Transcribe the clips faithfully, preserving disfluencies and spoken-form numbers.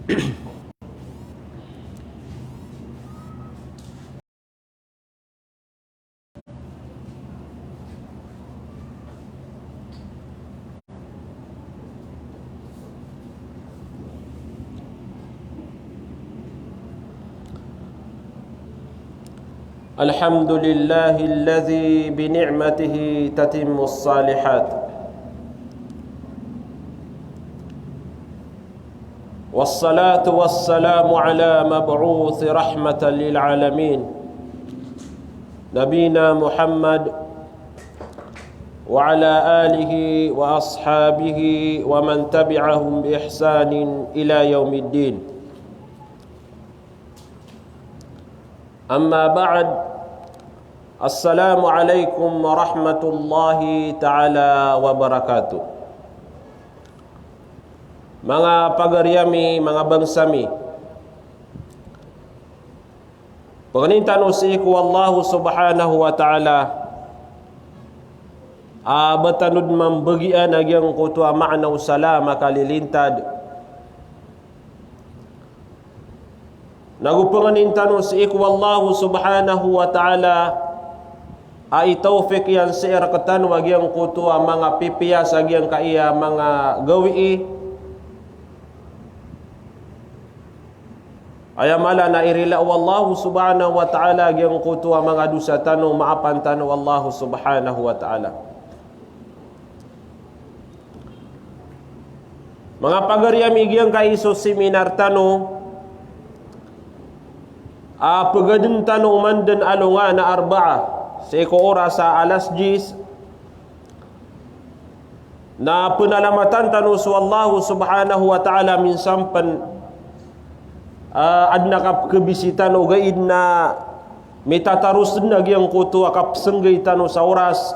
الحمد لله الذي بنعمته تتم الصالحات. والصلاة والسلام على مبعوث رحمة للعالمين نبينا محمد وعلى آله وأصحابه ومن تبعهم بإحسان إلى يوم الدين. أما بعد. السلام عليكم ورحمة الله تعالى وبركاته. Manga pagari ami, manga bangsa mi, pangnin tano sii ko Allah subhanahu wa ta'ala a ba tano dn mambagian a giyangkoto a maana o salam a kalilintad. Nago pangnin tano sii ko Allah subhanahu wa ta'ala a itawfik iyan sii rktano a giyangkoto a manga pipiya sa giyangkaya manga gawii. Aya mala na irila o Allah subhanahu wa ta'ala a giyangkoto a manga dosa tano, maapan tano o Allah subhanahu wa ta'ala. Manga pagari ami, giyangkai so seminar tano a pgadn tano oman dn alongan a Arbaa sii ko oras a alas diyes, na pnalamatan tano so Allah subhanahu wa ta'ala minsan pn, ah, adn a kapkhabisi tano, ogaid na mitataros dn a giyangkoto a kapsnggay tano sa oras.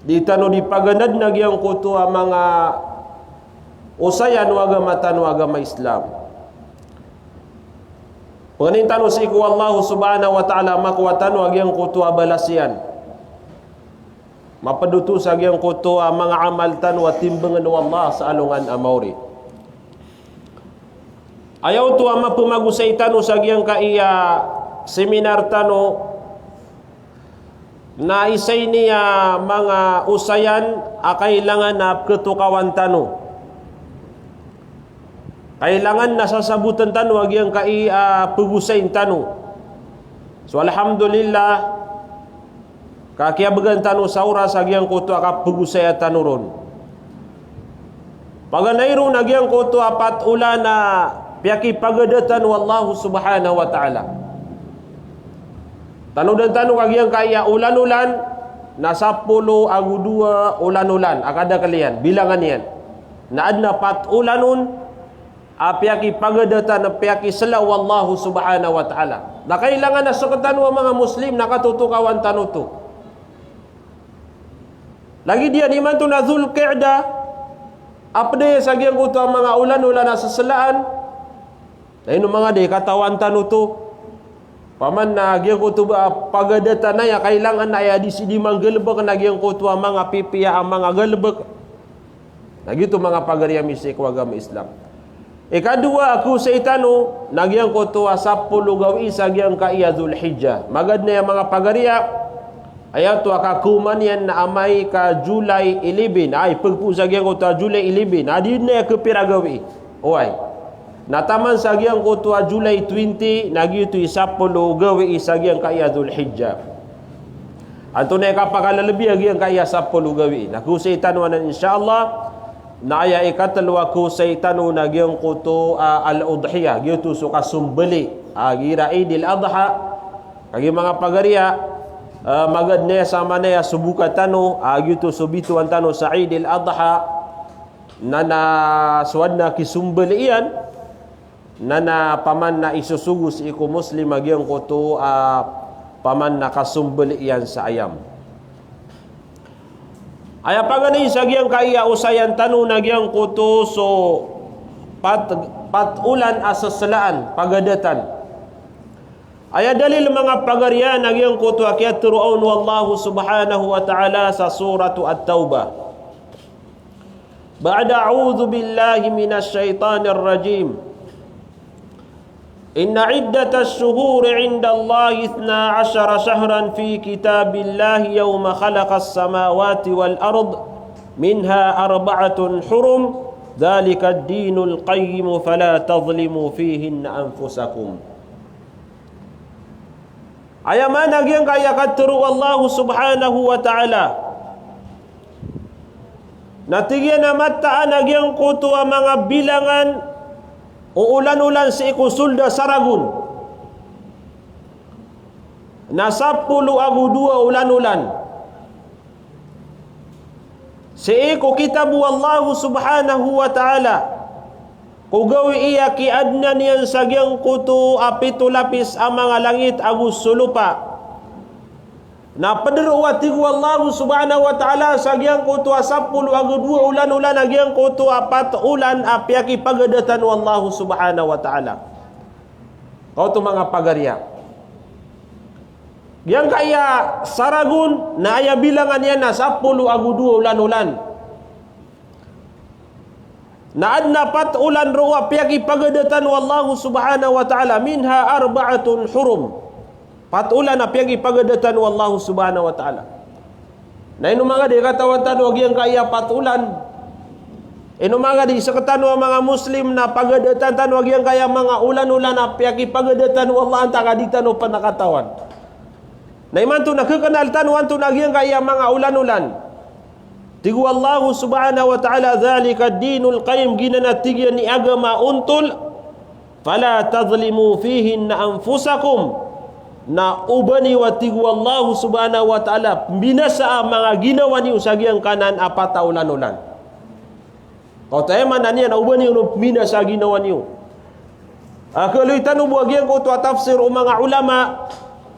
Di tano di paganadn a giyangkoto a manga osayan o agama tano a agama Islam. Pangnin tano sii ko Allah subhanahu wa ta'ala a makowa tano a giyangkoto a balas iyan. Mapd oto sa giyangkoto a manga amal tano a timbangn o Allah sa alongan a maori. Aya oto a mapmagosay tano sa giyangkaya seminar tano na isa ini a manga osayan a kailangan a pkatokawan tano. Kailangan na sasabotn tano a giyangkai a pgosayn tano. So alhamdulillah, ka kiyabgan tano sa oras a giyangkoto a kapgosaya tano ron. Paganay ron a giyangkoto a pat olan a piyakipagadatan o Allah subhanahu wa ta'ala. Tanodan tano ka giyangkaya olan-olan na sapolo ago dowa olan-olan a kadakl iyan, bilangan iyan. Na adn a pat olan on a piyakipagadatan, a piyakisla o Allah subhanahu wa ta'ala. Na kailangan a sktano a manga Muslim na katotokawan tano oto. Lagid iyan imanto na Dhul Qa'dah, a pd aya sa giyangkoto a manga olan-olan a saslaan. Na ino manga di katawan tano oto. Paman na giyangkoto ba pagadatan aya kailangan na aya di sii di manggalbk na giyangkoto a manga pipiya a manga galbk. Na giyoto manga pagari ami sii ko agama Islam. Ikadowa a kosay tano na giyangkoto a sapolo gawii sa giyangkaya Dhul Hijjah. Magadn aya manga pagari a, aya oto a kakoman iyan na amay ka July eleven. Ay, pagpo sa giyangkoto a July eleven. Adi na aya kapira gawii. Oway. Na taman sa giyangkoto a July twenty, na giyoto i sapolo gawii sa giyangkaya Dhul Hijjah. Antonaa i kapakalalbi a giyangkaya sapolo gawii? Na kosay tano anan, insha Allah, na aya ikatlo a kosay tano na giyangkoto a al-udhiyah, giyoto so kasombali a gira Eid al-Adha. Kagiya manga pagari a, ah, magadn aya sa manaya so boka tano, ah, giyoto so bitowan tano sa Eid al-Adha. Na, na so adn a kisombali iyan, na, na paman na isosogo sii ko Muslim a giyangkoto a paman na kasombali iyan sa ayam. Aya paganay sa giyangkaya osayan tano na giyangkoto so pat, pat olan a saslaan, pagadatan. Aya dalil manga pagari a na giyangkoto a kiyatharo on o Allah subhanahu wa ta'ala sa Suratu At-Taubah. بعد أعوذ بالله من الشيطان الرجيم. إن عدة الشهور عند الله اثنا عشر شهرا في كتاب الله يوم خلق السماوات والأرض منها أربعة حرم ذلك الدين القيم فلا تظلموا فيهن أنفسكم. Aya maana giyangkaya katharo o Allah subhanahu wa ta'ala. Na tig iyan a mataan a giyangkoto a manga bilangan o olan-olan sii ko solda sa ragon na sapolo ago dowa olan-olan. Sii ko kitab o Allah subhanahu wa ta'ala, ko gawii a kiadna niyan sa giyangkoto a pito lapis a manga langit ago so lopa. Na pederoa, tig o Allah subhanahu wa ta'ala, sa giyangkoto a sapolo ago dowa olan-olan a giyangkoto a pat olan a piyakipagadatan o Allah subhanahu wa ta'ala. Kaoto manga pagariya. Giyangkaya sa ragon na aya bilangan iyan na sapolo ago dowa olan-olan. Na aden a pat olan roo a piyakipagadatan o Allah subhanahu wa ta'ala, minha arba'atun hurum. Pat olan a piyakipagadatan o Allah subhanahu wa ta'ala. Na ino manga di katawan tano a giyangkaya pat olan? Ino manga di sektano a manga Muslim na pagadatan tano a giyangkaya manga olan-olan a piyakipagadatan o Allah antaa ka di tano pen katawan? Na imanto na kekenal tano antonaa giyangkaya manga olan-olan. Tig o Allah subhanahu wa ta'ala, "Dhalika dinul qayyim," giyanan a tig iyan i agama ontol. "Fala tadhlimu fihinna anfusakum." Na oba niyo, a tig o Allah subhanahu wa ta'ala, mbinasa a manga ginawa niyo sa giyangkanan a pat a olan-olan. Kaoto aya maana niyan na oba niyo ron mbinasa a ginawa niyo. A, kaloy tano bo a giyangkoto a tafsir o manga ulama,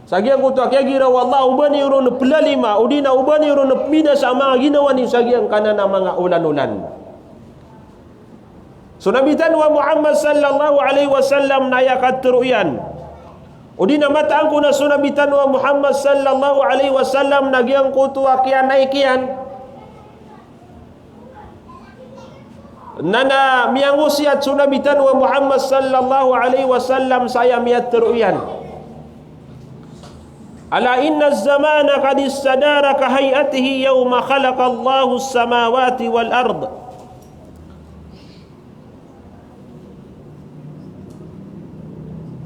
sa giyangkoto a kiyagira o Allah, oba niyo ron pelalima, odi na oba niyo ron mbinasa a manga ginawa niyo sa giyangkanan a manga olan-olan. So Nabi tano a Muhammad sallallahu alaihi wasallam na aya katharo iyan. Odi na mataan ko na so Nabi tano a Muhammad sallallahu alaihi wasallam na giyangkoto a kiyanaik iyan. Na, na miyangosiyat so Nabi tano a Muhammad sallallahu alaihi wasallam sa aya miyatharo iyan. Ala inna az-zamana qad istadara ka hay'atihi yawma khalaqa Allahu as-samawati wal ard.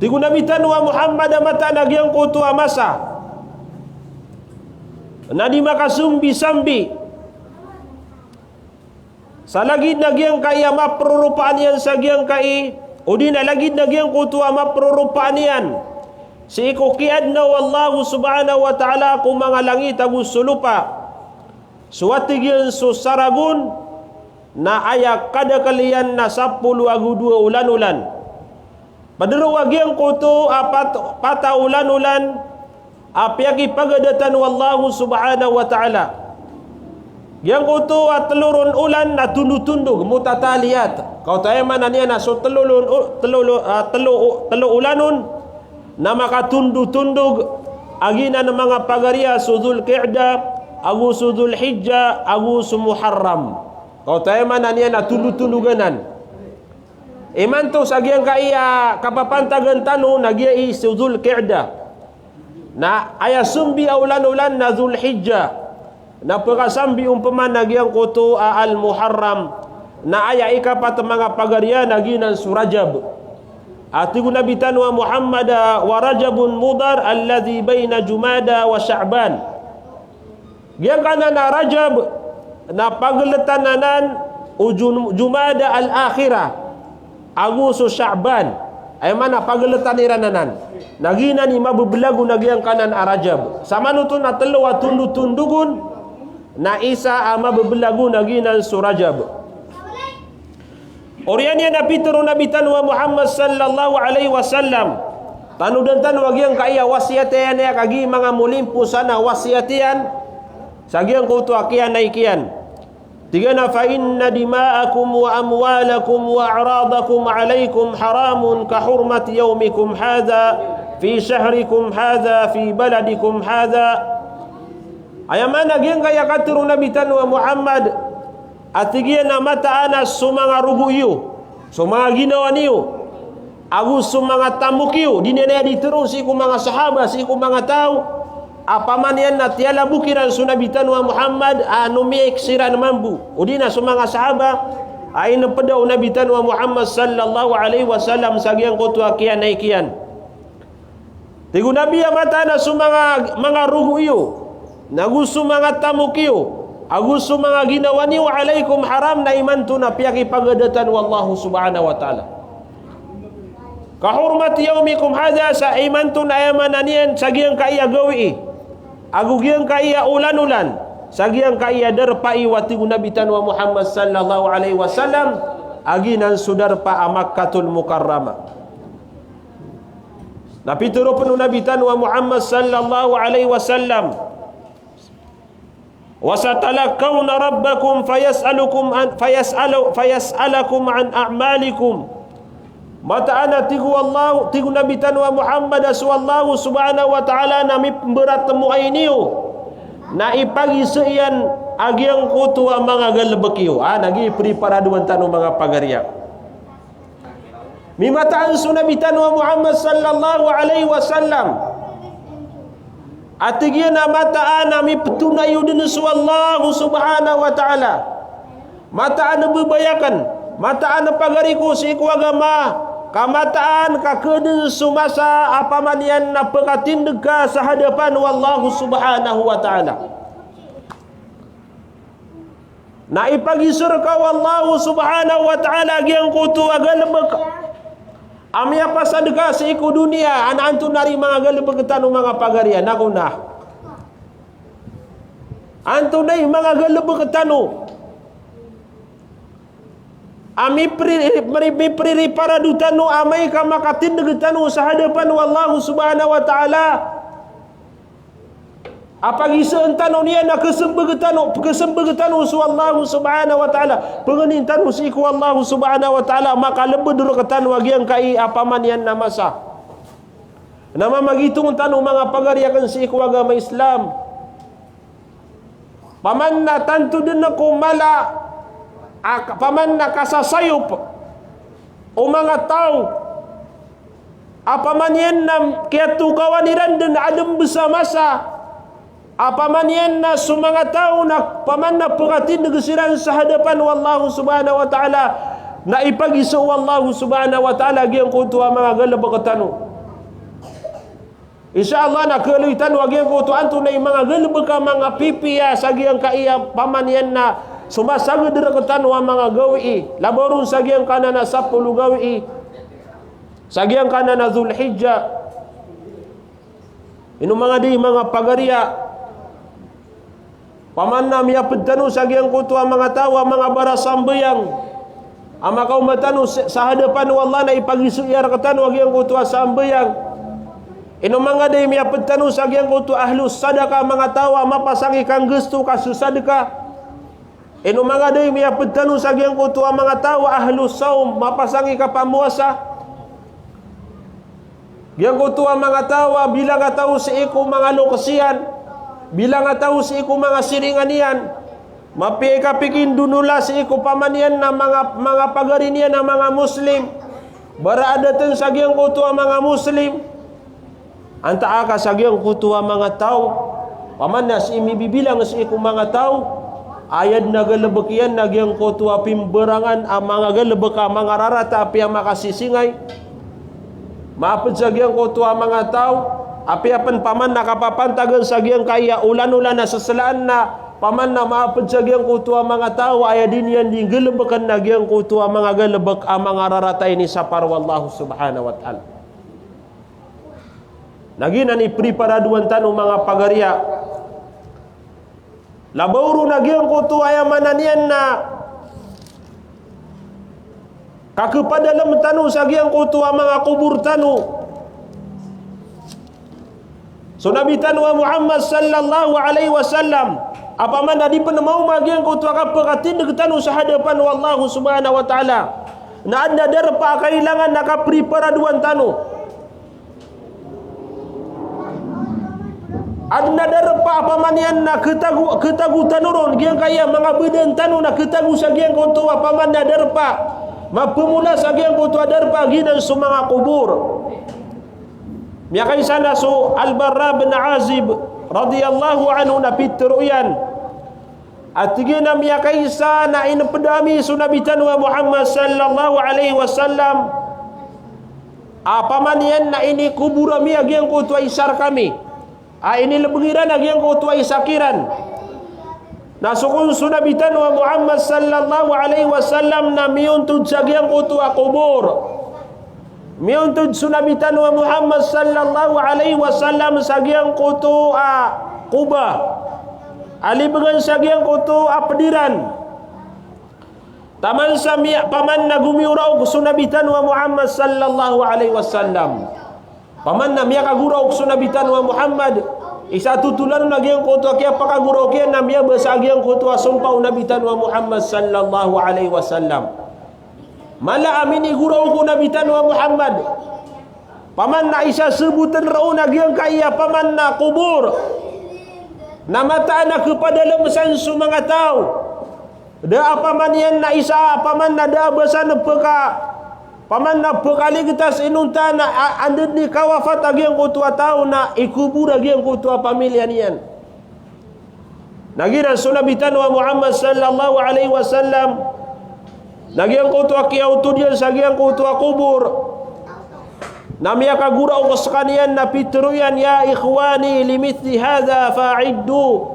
Tig o Nabi tano a Muhammad a mataan a giyangkoto a masa na di makasombisambi sa lagid na giyangkai a maproropaan iyan sa giyangkai, odi na lagid na giyangkoto a maproropaan iyan sii ko kiadna o Allah subhanahu wa ta'ala ko manga langit ago so lopa. So, a tig iyan, so saragon na aya kadakel iyan na sapolo ago dowa olan-olan. Pederoa giyangkoto a pat, pat a olan-olan a piyakipagadatan o Allah subhanahu wa ta'ala. Giyangkoto a telo ron olan na tondotondog, mutataliyat. Kaoto aya maana niyan na so telo ron, o, telo lo, a, telo, o, telo olan on na makatondotondog a giyanan manga pagariya, so Dhul Qa'dah, ago so Dhul Hijjah, ago so Muharram. Kaoto aya maana niyan na tondotondog anan. Imanto sa giyangkai a kapapantagan tano na giyai so Dhul Qa'dah. Na aya sombi a olan-olan na Dhul Hijjah. Na pekasambi on peman na giyangkoto a Al Muharram. Na aya ikapat a manga pagariya na giyanan so Rajab. A tig o Nabi tano a Muhammad a, "Wa Rajabun Mudhar alladhi bayna Jumada wa Sha'ban." Giyangkanan a Rajab na pageletan anan o Jum-, Jumada al-Akhirah ago so Sha'ban. Aya maana pageletan iran anan. Na giyanan i mabebelag on a giyangkanan a Rajab. Samanoto na telo a tondotondog on, na isa a mabebelag on a giyanan so Rajab. Oriyan iyan a pitharo o Nabi tano a Muhammad sallallahu alaihi wasallam. Tanodan tano a giyangkai a wasiyat iyan, aya kagiya manga molimpo san a wasiyat iyan sa giyangkoto a kiyanaik iyan. Tig iyan a, "Fa inna dima'akum wa amwalakum wa a'radakum alaykum haramun ka hurmati yawmikum hadha fi shahrikum hadha fi baladikum hadha." Aya maana giyangkai a katharo o Nabi tano a Muhammad, A tig iyan a mataan a so manga rogo iyo, so manga ginawa niyo, ago so manga tamok iyo, di niyan aya di teroon sii ko manga sahaba, sii ko manga taw. Opama niyan na tiyalabok iran so Nabi tano a Muhammad, a nomiyaik siran mambo, odi na so manga sahaba, a inepeda o Nabi tano a Muhammad sallallahu alaihi wasallam sa giyangkoto a kiyanaik iyan. Tig o Nabi a mataan a so manga, manga rogo iyo, nago so manga tamok iyo, ago so manga ginawa niyo, alaikum haram, na imanto na piyakipagadatan o Allah subhanahu wa ta'ala. Ka hurmati yaumikum hadha, sa imanto na aya maana niyan sa giyangkaya gawii, ago giyangkaya olan-olan, sa giyangkaya darpa iyo, a tig o Nabi tano a Muhammad sallallahu alaihi wasallam, a giyanan so darpa a Makkatul Mukarramah. Na pitharo pen o Nabi tano a Muhammad sallallahu alaihi wasallam, "Wa satalaqqawna rabbakum fayas'alukum an, fayas'alu, fayas'alakum an a'malikum." Mataan a tig o Allah, tig o Nabi tano a Muhammad, a so Allah subhanahu wa ta'ala na mipemberatemoay niyo, na ipagisa iyan a giyangkoto a manga galebek iyo. A, na giya i preparadoan tano manga pagariya. Mimataan so Nabi tano a Muhammad sallallahu alaihi wasallam a tig iyan a mataan a miptonay o den so Allah subhanahu wa ta'ala. Mataan a bebayaken, mataan a pagari ko sii ko agama, ka mataan ka keden so masa a opama niyan na pekatindeg ka sa hadapan o Allah subhanahu wa ta'ala. Na ipagisa reka o Allah subhanahu wa ta'ala giyangkoto a galebek a miyapasad ka sii ko doniya, a na antonaa i manga galebek tano manga pagariya, nago na antonaa i manga galebek tano a mipri, mipri, mipriparado tano amay ka makatindeg tano sa hadapan o Allah subhanahu wa ta'ala. A pagisaan tano niyan na kesembeg tano, kesembeg tano so Allah subhanahu wa ta'ala. Pengenin tano sii ko Allah subhanahu wa ta'ala, makalebed rektano a giyangkai a opama niyan na masa. Na mamagitong tano manga pagariya ken sii ko agama Islam. Opama na tanto den ko mala, a, opama na kasasayop o manga taw a opama niyan na kiyatokawan iran den a dembes a masa, a opama niyan na so manga taw na opama na pekatindeg siran sa hadapan o Allah subhanahu wa ta'ala, na ipagisa o Allah subhanahu wa ta'ala giyangkoto a manga galebek tano. Insha Allah na kaloy tano a giyangkoto antonaa i manga galebek a manga pipiya sa giyangkai a opama niyan na so masaged rektano a manga gawii, labaw ron sa giyangkanan a sapolo gawii sa giyangkanan a Dhul Hijjah. Ino manga di manga pagariya, opama na miyaped tano sa giyangkoto a manga taw a manga barasambayang a makaoma tano sa, sa hadapan o Allah na ipagisa iyan rektano a giyangkoto a sambayang. Ino manga di miyaped tano sa giyangkoto a ahlus sadaqah, manga taw a mapasang i kanggesto ka so sadaqah. Ino manga di miyaped tano sa giyangkoto a manga taw a ahlus sawm, mapasang i kapamowasa. Giyangkoto a manga taw a bilangataw sii ko manga lokes iyan, bilangataw sii ko manga siringan iyan, mapiya i kapikindonola sii ko opama niyan na manga, manga pagari niyan a manga Muslim, baraadat den sa giyangkoto a manga Muslim. Antaa ka sa giyangkoto a manga taw, opama na sii mibibilang sii ko manga taw, aya den a galebek iyan na giyangkoto a pimberangan a manga galebek a manga rarata a piyamakasisingay. Maaped sa giyangkoto a manga taw, apiya pen opama na kapapantagan sa giyangkai a olan-olan a seselaan na, opama na maaped sa giyangkoto a manga taw, aya di niyan di galebeken na giyangkoto a manga galebek a manga rarata a inisapar o Allah subhanahu wa ta'ala. Na giyanan i preparadoan tano manga pagariya. Labaw ron a giyangkoto aya maana niyan na kakepadalem tano sa giyangkoto a manga kobor tano so Nabi tano a Muhammad sallallahu alaihi wasallam. Opama na di pen maoma giyangkoto a kapekatindeg tano sa hadapan o Allah subhanahu wa ta'ala, na aden a darpa a kailangan a kapreparadoan tano. Adn a darpa a paman iyan na khatago, khatago tano ron, giyangkaya manga badan tano na khatago sa giyangkoto a paman na darpa. Mapemola sa giyangkoto a darpa, giyanan so manga kobor. Miyakaisa na so Al-Bara bin Azib radiyallahu anhu na pitharo iyan a tig iyan a miyakaisa na inpda ami so Nabi tano a Muhammad sallallahu alaihi wasallam a paman iyan na inikobor ami a giyangkoto a isa rkami. A inilbng iran a giyangkoto a isa kiran. Na so kon so Nabi tano a Muhammad sallallahu alaihi wasallam na miyontod sa giyangkoto a kobor. Miyontod so Nabi tano a Muhammad sallallahu alaihi wasallam sa giyangkoto a Quba. A libngan sa giyangkoto a pd iran. Taman sa miya, paman na gomiyoraok so Nabi tano a Muhammad sallallahu alaihi wasallam. Paman na miyakagoraok so Nabi tano a Muhammad, isa totolan on a giyangkoto a kiyapakagoraok iyan na miyabasa a giyangkoto a sompa o Nabi tano a Muhammad sallallahu alaihi wasallam. Mala a minigoraok o Nabi tano a Muhammad. Paman na isa sabotn roo na giyangkaya paman na kobor. Na mataan a khapadalm san so manga taw. Da a paman iyan na isa, paman na da a ba san pka, paman na pkaligtas inonta na a, anda dn i kawafat a giyangkoto a taw na ikobor a giyangkoto a pamilya niyan. Na giyanan so Nabi tano a Muhammad sallallahu alaihi wasallam, na giyangkoto a kiyaotod iyan sa giyangkoto a kobor, na miyakagoraok skaniyan na pitharo iyan, "Ya ikhwani, limithli hadha fa'iddu."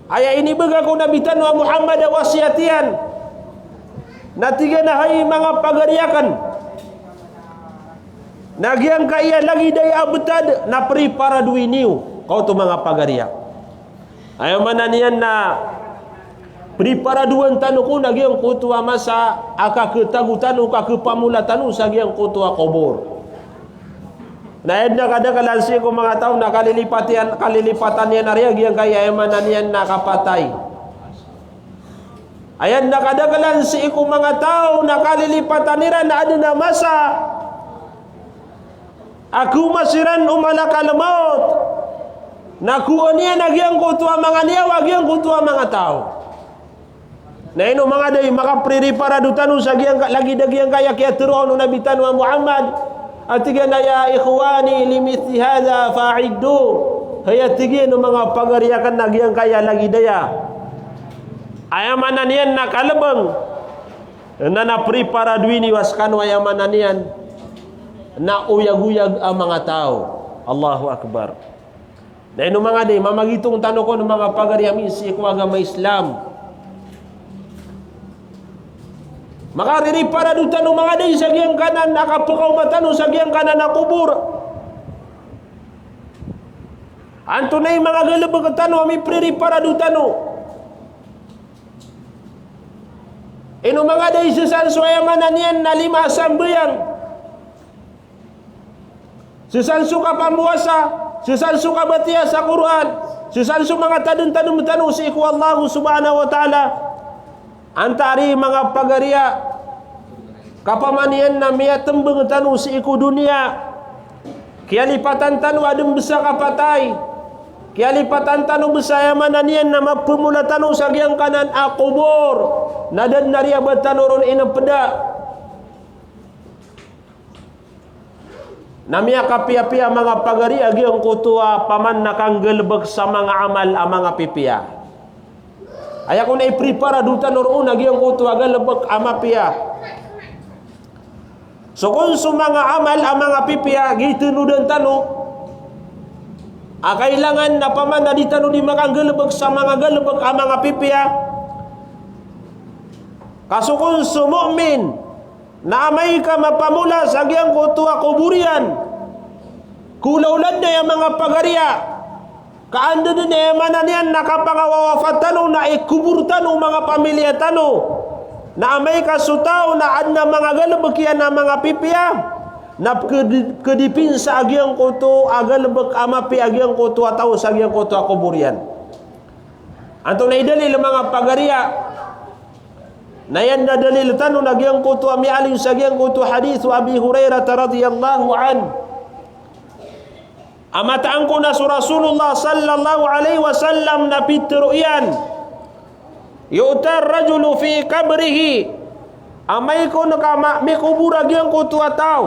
Aya inibgay ko Nabi tano a Muhammad a wasiyat iyan, na tig iyan a hay manga pagari akn, na giyangkaya lagid aya a btad na priparadowi niyo, kaoto manga pagari akn. Aya maana niyan na priparadowan tano ko na giyangkoto a masa a kakhatago tano, kakhapamolaa tano sa giyangkoto a kobor. Na aya dn a kadaklan sii ko manga taw na kalilipatan, kalilipatan iyan a riya giyangkaya, aya maana niyan na kapatay. Aya dn a kadaklan sii ko manga taw na kalilipatan iran na adn a masa a koma siran o malakal maut, na kowaan iyan a giyangkoto a manga niyawa a giyangkoto a manga taw. Na ino manga day, makapririparado tano sa giyangka, lagid a giyangkaya kiyatharoa on o Nabi tano a Muhammad a tig iyan a, "Ya ikhwani, limithli hadha fa'iddu." Hay, a tig iyan o manga pagari akn, na giyangkaya lagid aya, aya maana niyan na kalbng, na, na priparadowi niyo a skano, aya maana niyan na oyagoyag a manga taw. Allahu Akbar. Na ino manga day, mamagitong tano kon manga pagari ami sii ko agama Islam. Makaririparado tano manga day sa giyangkanan a kapkaoma tano sa giyangkanan a kobor. Antonaa i manga galbk tano a mipririparado tano? Ino manga day, sii san so, aya maana niyan na lima a sambayang, sii san so kapamowasa, sii san so kabatiya sa Qur'an, sii san so manga tadmtadm tano sii ko Allah subhanahu wa ta'ala. Antaa ari manga pagari a, ka paman iyan na miyatmbng tano sii ko doniya, kiyalipatan tano a dn bs a kapatay. Kiyalipatan tano bs a, aya maana niyan na mapemola tano sa giyangkanan a kobor, na da dn a riya ba tano ron inpda. Na miyakapiyapiya manga pagari a giyangkoto a paman na kanggalbk sa manga amal a manga pipiya. Aya kon a ipriparado tano roo na giyangkoto a galbk a mapiya. So kon so manga amal a manga pipiya, gii tanodan tano a kailangan na paman na di tano di makanggalbk sa manga galbk a manga pipiya. Ka so kon so mu'min na amay ka mapamola sa giyangkoto a kobor iyan, kolaola dn aya manga pagari a, ka anda dn, aya maana niyan na kapangawawafat tano na ikobor tano o manga pamilya tano. Na amay ka so taw na adn a manga galbk iyan a manga pipiya, na pkd-, pkdipinsa a giyangkoto a galbk a mapiya a giyangkoto a taw sa giyangkoto a kobor iyan. Antonaa i dalil, manga pagari a? Na aya dn a dalil tano na giyangkoto a miyaaloy sa giyangkoto a hadith o Abi Hurairah radhiyallahu anhu. A mataan ko na so Rasulullah sallallahu alaihi wasallam na pitharo iyan, "Yu'tar rajulu fi qabrihi." Amay kon ka ma-, mikobor a giyangkoto a taw,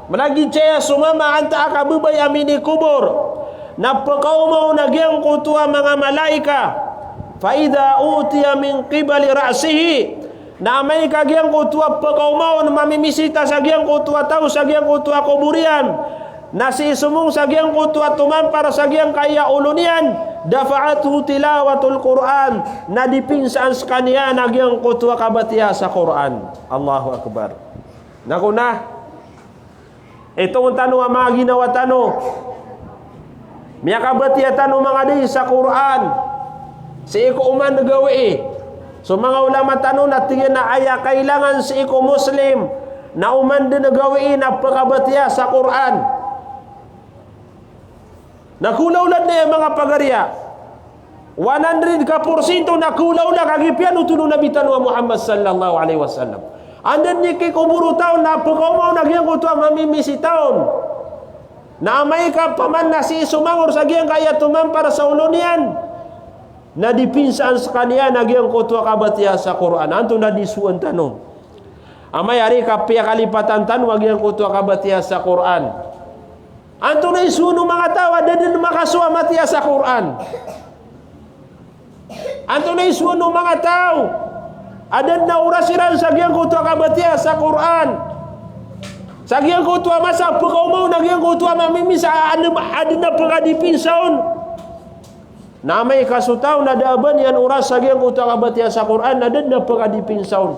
malagid saya so mama antaa ka babay a minikobor, na pkaoma on a giyangkoto a manga malaika. Fa idha utiya min qibali ra'sihi, na amay ka giyangkoto a pkaoma on mamimisita sa giyangkoto a taw sa giyangkoto a kobor iyan, na sii somong sa giyangkoto a tomampar sa giyangkaya olo niyan, dafa'athu tilawatul Qur'an, na dipinsaan skaniyan a giyangkoto a kabatiya sa Qur'an. Allahu Akbar. Na kon a, itongon tano a manga ginawa tano. Miyakabatiya tano manga dai sa Qur'an. Sii ko oman gawii. So manga ulama tano na tig iyan a aya kailangan sii ko Muslim na oman dn gawii na pkabatiya sa Qur'an. Na kolaola dn aya manga pagariya. One hundred ka porsinto na kolaola ka giya piyanothol o Nabi tano a Muhammad sallallahu alaihi wasallam. Anda dn i kikobor o taw na pkaoma on a giyangkoto a mamimisita on. Na amay ka paman na sii somangor sa giyangkaya tomampar sa olo niyan, na dipinsaan skaniyan a giyangkoto a kabatiya sa Qur'an. Antonaa dn i sowaan tano? Amay ari ka piyakalipatan tano a giyangkoto a kabatiya sa Qur'an. Antonaa i sowaan o manga taw a da dn makasowa matiya sa Qur'an? Antonaa i sowaan o manga taw a da dn a oras iran sa giyangkoto a kabatiya sa Qur'an? Sa giyangkoto a masa a pkaoma on a giyangkoto a mamimisita a da dn a pkadipinsa on. Na amay ka so taw na da a ba niyan oras sa giyangkoto a kabatiya sa Qur'an, na da dn a pkadipinsa on.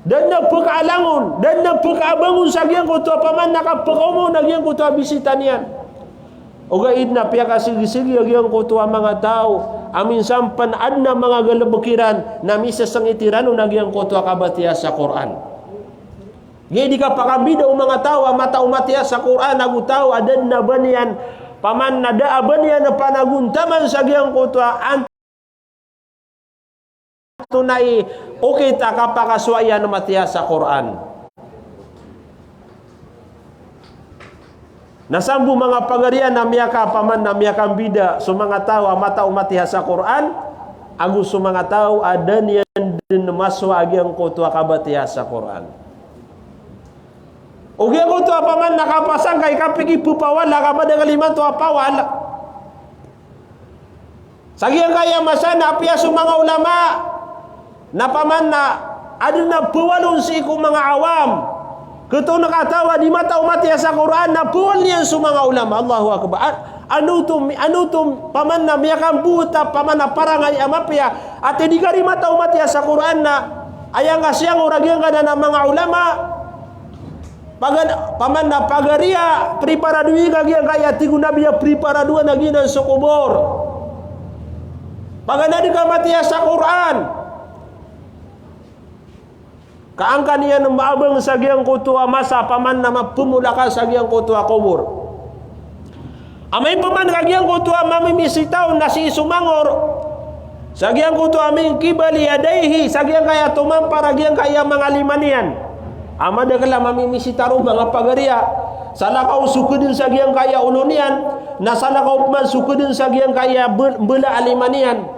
Da dn a pkaalang on, da dn a pkaabang on sa giyangkoto a paman na kapkaoma on a giyangkoto a bisita niyan. Ogaid na piyakasigisigi a giyangkoto a manga taw a minsan pn adn a manga galbk iran na misasangit iran on a giyangkoto a kabatiya sa Qur'an. Giya di kapakambida o manga taw a mataw matiya sa Qur'an ago taw a da dn a ba niyan, paman na da a ba niyan panagontaman sa giyangkoto a an- Antonaa i okit a kapakasowa iyan matiya sa Qur'an? Na sambo manga pagariya na miyaka, paman na miyakambida so manga taw a mataw matiya sa Qur'an ago so manga taw a da niyan dn masowa a giyangkoto a kabatiya sa Qur'an. O giyangkoto a paman na kapasangkay, kapikipphawala, kapadakl imanto a pawal. Sa giyangkaya masa na apiya so manga ulama na paman na adn a pawal on sii ko manga awam. Ketoon ka taw a di mataw matiya sa Qur'an na pawal iyan so manga ulama. Allahu Akbar. An-, ano oto, ano oto paman na miyakambowat a paman na parangay a mapiya a tig di ka di mataw matiya sa Qur'an na aya nga siyangor a giyangkanan a manga ulama. Pagan-, paman na pagariya, priparadowi ka giyangkaya tig o Nabi a priparadowan a giyanan so kobor. Paganad ka matiya sa Qur'an, ka angkaniyan maabang sa giyangkoto a masa paman na mapmolaka sa giyangkoto a kobor. Amay paman ka giyangkoto a mamimisita on na sii somangor sa giyangkoto a min qibali yadayhi, sa giyangkaya tomampar a giyangkaya manga lima niyan. A madakl a mamimisita ron manga pagariya, salakaw so kdn sa giyangkaya olo niyan, na salakaw pman so kdn sa giyangkaya bl-, mbala a lima niyan.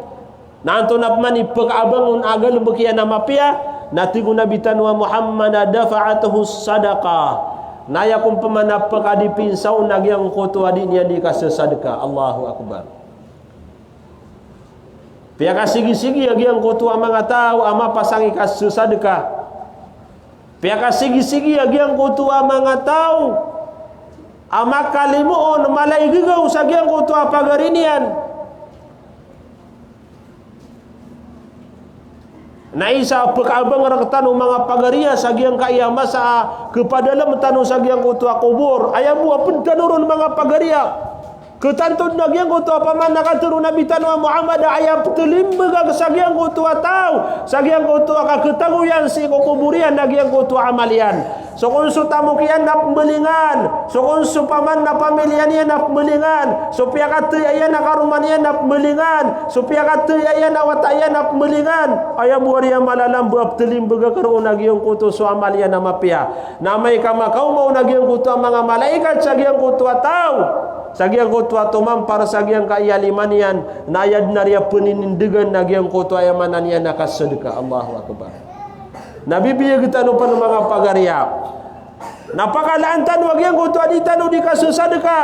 Na antonaa pman i pkaabang on a galbk iyan a mapiya, na tig o Nabi tano a Muhammad a dafa'athu sadaqah. Na aya kon pman a pkadipinsa on a giyangkoto a di niyan di kasasadka. Allahu Akbar. Piyakasigisigi a giyangkoto a manga taw a mapasang i kasasadka. Piyakasigisigi a giyangkoto a manga taw a makalimo on, mala i gagaw sa giyangkoto a pagari niyan. Na isa a pkaabang rktano manga pagariya sa giyangkaya masa a kpadalm tano sa giyangkoto a kobor. Aya bo a pd tano ron manga pagariya. Ketanto den a giyangkoto a paman a katharo o Nabi tano a Muhammad a aya ptelimbegak sa giyangkoto a taw sa giyangkoto a kaketago iyan sii ko kobor iyan a giyangkoto a amal iyan. So kon so tamok iyan na pmbelingan, so kon so paman a pamiliya niyan na pmbelingan, so piyakataya iyan a karoma niyan na pmbelingan, so piyakataya iyan a wata iyan na pmbelingan. Aya bo ari a malalamba a ptelimbegak roo na giyangkoto so amal iyan a mapiya. Na amay ka makaoma on a giyangkoto a manga malaikat sa giyangkoto a taw, sa giyangkoto a tomampar sa giyangkaya lima niyan, na aya den ari a peninindegan a giyangkoto a aya maana niyan a kasadka. Allahu Akbar. Na bibiyag tano pen manga pagariya. Na pakalaan tano a giyangkoto a di tano di kasasadka.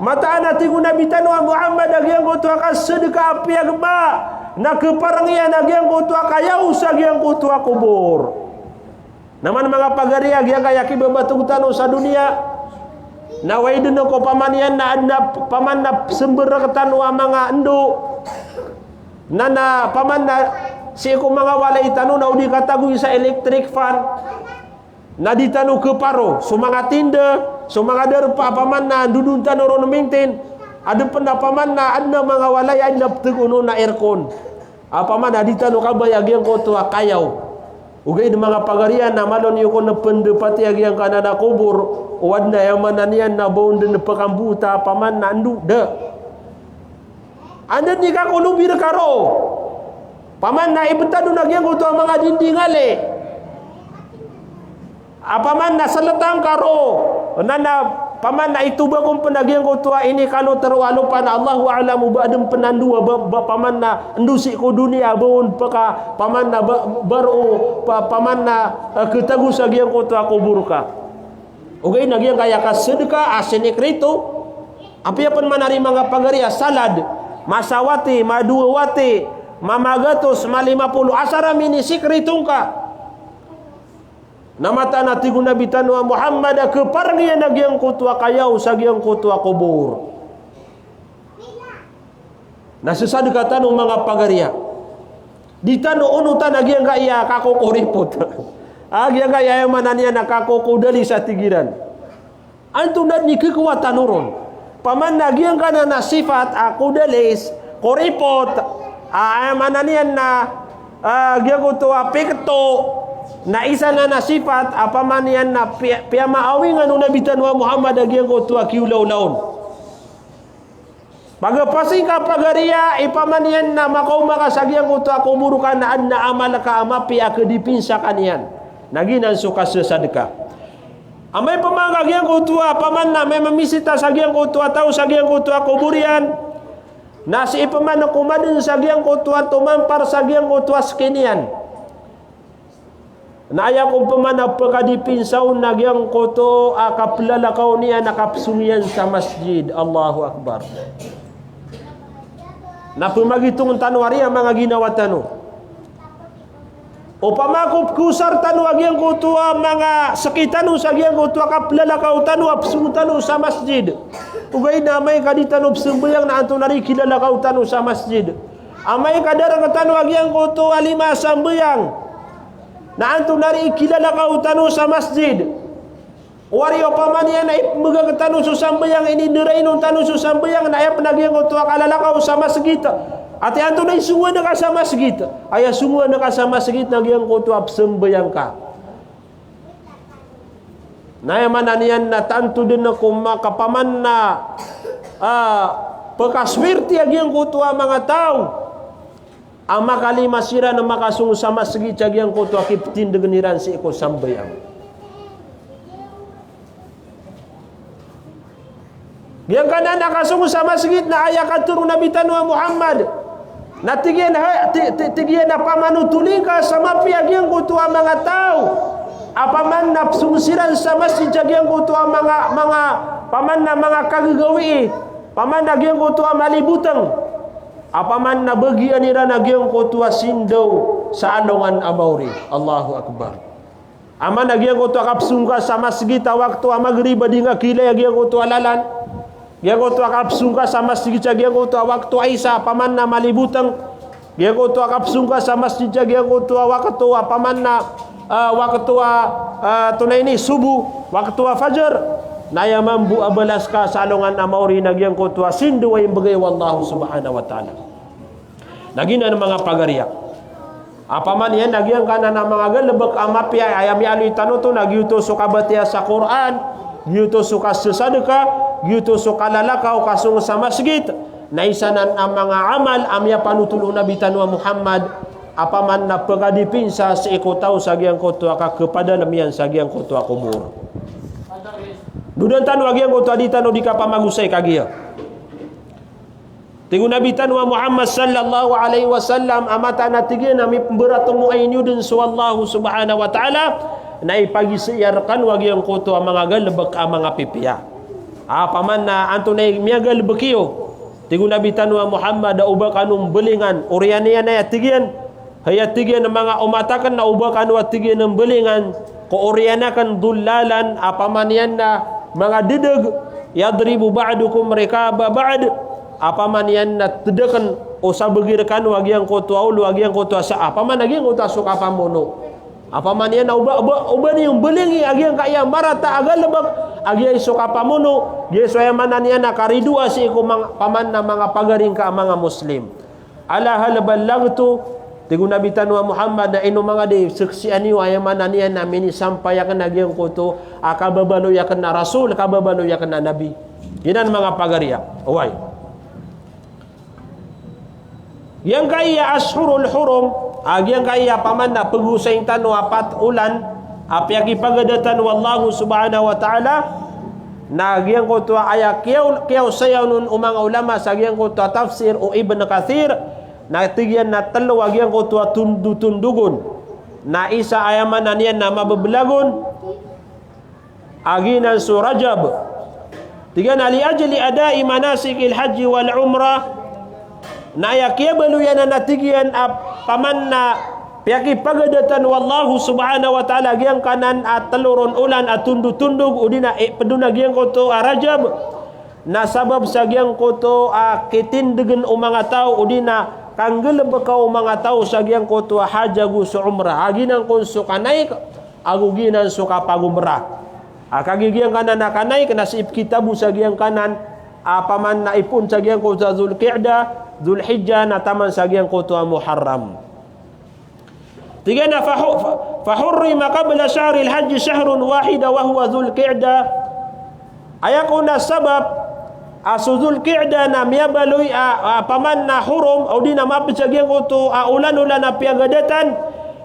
Mataan a tig o Nabi tano a Muhammad a giyangkoto a kasadka a piyagba na kepareng iyan a giyangkoto a kayaw sa giyangkoto a kobor. Na man manga pagariya, giyangkaya kibabatog tano sa doniya, na way den ko paman iyan na adn a paman na semberek tano a manga endo. Na, na paman na sii ko manga walay tano na o di katagoy sa electric fan. Na di tano keparo so manga tinda, so manga darpa a paman na ndodon tano ron maintain. Adn pen a paman na adn a manga walay a adn a pteg on na aircon. A paman na di tano kabaya giyangkoto a kayaw. Ogaid manga pagariya na malo niyo kon pendapati a giyangkanan a kobor, o adn a aya maana niyan na ba on den pekamboota a paman na endo, da. Anda den i kakolobi rka roo. Paman na ibetad on a giyangkoto a manga dinding ale. A paman na seletang ka roo, na, na paman na itobak on pen a giyangkoto a inikaloter o lopa na Allahu a'lam o ba adn pen a endo a ba, ba paman na endo sii ko doniya ba on peka, paman na ba, ba roo, pa, paman na, eh, ketago sa giyangkoto a kobor ka. Ogaid na giyangkaya kasadka a sinikrito, apiya pen man ari manga pagariya salad, masawati, madowa wati, mamagatos, malima polo, asar a minisikritongka. Na mataan a tig o Nabi tano a Muhammad a kepareng iyan a giyangkoto a kayaw sa giyangkoto a kobor. Na sesadka tano manga pagariya. Di tano onotan a giyangkaya kakokoripot. A giyangkaya aya maana niyan a kakokodalis a tig iran. Antonaa den i kekowa tano ron? Paman na giyangkanan a sifat a kodalis, koripot, a, aya maana niyan na, a, giyangkoto a pikto, na isa nan a sifat a paman iyan na piya, piyamaawingan o Nabi tano a Muhammad a giyangkoto a kiolaola on. Pagapasing ka pagariya, i paman iyan na makaoma ka sa giyangkoto a kobor ka na adn a amal ka a mapiya a kedipinsa ka niyan. Na giyanan so kasesadka. Amay paman ka giyangkoto a paman na mamamisita sa giyangkoto a taw sa giyangkoto a kobor iyan. Na sii paman ko madn sa giyangkoto a tomampar sa giyangkoto a skin iyan. Na aya ko paman a pekadipinsa on na giyangkoto a kaplalakaw niyan a kapsong iyan sa masjid. Allahu Akbar. Na pemagitong tano ari a manga ginawa tano. Opama ko pekosar tano a giyangkoto a manga seki tano sa giyangkoto a kaplalakaw tano a pesong tano sa masjid. Ogaid na amay ka di tano pesambayang na antonaa i kilalakaw tano sa masjid. Amay ka da rektano a giyangkoto a lima a sambayang, na antonaa i kilalakaw tano sa masjid. Wari opama niyan na ipemegak tano so sambayang, inidarain on tano so sambayang, na aya pen a giyangkoto a kalalakaw sa masgit. Ati antonaa i songowan ka sa masgit? Aya songowan ka sa masgit na giyangkoto a pesambayang ka. Na aya maana niyan na tanto den ko makapaman na, ah, pekaswerte a giyangkoto a manga taw a makalima siran a makasong sa masgit sa giyangkoto a kipetindegen iran sii ko sambayang. Giyangkanan a kasong sa masgit na aya katharo o Nabi tano a Muhammad. Na tig iyan a, ti-, ti-, tig iyan a pamanotoling ka sa mapiya giyangkoto a manga taw a paman na pesong siran sa masgit sa giyangkoto a manga, manga, paman na manga kagagawii, paman na giyangkoto a maliboteng, a paman na bagian iran a giyangkoto a sindaw sa alongan a maori. Allahu Akbar. A maana giyangkoto a kapesong ka sa masgit a wakto a Magrib a di nga kiilay a giyangkoto a lalan. Giyangkoto a kapesong ka sa masgit sa giyangkoto a wakto a Isa a paman na maliboteng. Giyangkoto a kapesong ka sa masgit sa giyangkoto a wakto a paman na, ah, wakto a, ah, tonaa ini, Subuh, wakto a Fajar. Na aya mambo a balas ka sa alongan a maori na giyangkoto a sindaw a imbegay o Allah subhanahu wa ta'ala. Na giyanan manga pagariya. Apaman iyan na giyangkanan a manga galebek a mapiya, aya miyaaloy tano oto na giyoto so kabatiya sa Qur'an, giyoto so kasasadka, giyoto so kalalakaw, kasong sa masgit. Na isa nan a manga amal a miyapanotol o Nabi tano a Muhammad, apaman na pekadipinsa sii ko taw sa giyangkoto a kakepadalem iyan sa giyangkoto a kobor. Dodan tano a giyangkoto a di tano di kapamagosay kagiya. Tig o Nabi tano a Muhammad sallallahu alaihi wasallam, a mataan a tig iyan a mipemberatomo a iniyo den so Allah subhanahu wa ta'ala, na ipagisaya rekano a giyangkoto a manga galebek a manga pipiya. Apaman na antonaa i miyagalebek iyo, tig o Nabi tano a Muhammad, a oba kano mbelingan, oriyan iyan aya tig iyan, aya tig iyan a manga omat aken, na oba kano a tig iyan mbelingan ko oriyan aken, dullalan, apaman iyan na manga dedeg, yadribu ba'dukum riqaba ba'd, apaman iyan na tedeken o sabegi rekano a giyangkoto a olo a giyangkoto a sa, apaman a giyangkoto a so kapamono. Apaman iyan na oba, oba, oba niyo mbelingi a giyangkaya marata a galebek, a giyai so kapamono, giyai so aya maana niyan na karidoa sii ko manga, apaman na manga pagari ngka a manga Muslim. Ala hal ballaghtu, tig o Nabi tano a Muhammad, na ino manga di seksian iyo, aya maana niyan na minisampay aken a giyangkoto a kababaloy aken a Rasul, kababaloy aken a Nabi. Giyanan manga pagariya. Oway. Giyangkaya ashhurul hurum, a giyangkaya apaman na pegosayin tano a pat olan a piyakipagadatan o Allah subhanahu wa ta'ala, na giyangkoto a aya kiyaw-, kiyaosayan on o manga ulama sa giyangkoto a tafsir o Ibn Kathir, na tig iyan na telo a giyangkoto a tondotondog on. Na isa aya maana niyan na mabebelag on, a giyanan so Rajab. Tig iyan a li ajli ada'i manasikil hajji wal umrah. Na aya kiyabaloy anan a tig iyan a apaman na piyakipagadatan o Allah subhanahu wa ta'ala giyangkanan a telo ron olan a tondotondog odi na iped on a giyangkoto a Rajab. Na sabap sa giyangkoto a kitindegen o manga taw odi na kanggalebeka o manga taw sa giyangkoto a hajj ago so umrah. A giyanan kon so kanaik ago giyanan so kapagumrah. A kagiya giyangkanan a kanaik na sii pekitabo sa giyangkanan a apaman na ipoon sa giyangkoto a Dhul Qa'dah, Dhul Hijjah, na taman sa giyangkoto a Muharram. Tig iyan a fahu-, fa-, fahurrima qabla shahril hajji shahrun wahida wa huwa Dhul Qa'dah. Aya kon a sabap a so Dhul Qa'dah na miyabaloy a, a, apaman na hurum, odi na maped sa giyangkoto a olan-olan a piyagadatan,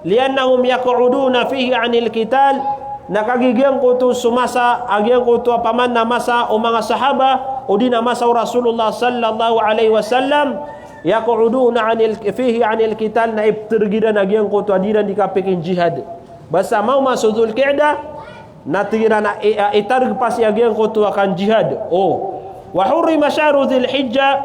li'annahum yaq'uduna fihi 'anil qital, na kagiya giyangkoto so masa a giyangkoto apaman na masa o manga sahaba, odi na masa o Rasulullah sallallahu alaihi wasallam, yaq'uduna 'anil, fihi 'anil qital, na iptereg iran a giyangkoto a di iran di kapikinjihad. Basta maoma so Dhul Qa'dah, na tig iran a, i, a, itareg pasi a giyangkoto a kanjihad. O. Wa hurrima shahru Dhil Hijjah,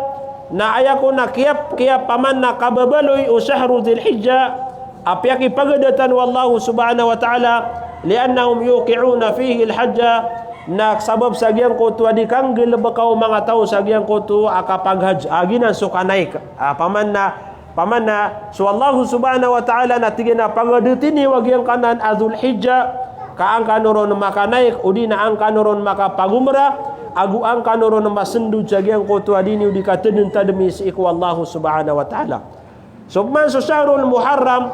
na aya kon a kiyap-, kiyapaman na kababaloy o shahru Dhil Hijjah, a piyakipagadatan o Allah subhanahu wa ta'ala, li'annahum yuqi'una fihil hajja, na sabap sa giyangkoto a di kanggalebeka o manga taw sa giyangkoto a kapaghajj. A giyanan so kanaik. Apaman na Apaman na so Allah subhanahu wa ta'ala na tig iyan a pagadatin iyo a giyangkanan a Dhul Hijjah, ka an kano ron makanaik, odi na an kano ron makapagumrah, ago an kano ron masendod sa giyangkoto a di niyo di katadentademi sii ko Allah subhanahu wa ta'ala. So peman so Shahrul Muharram,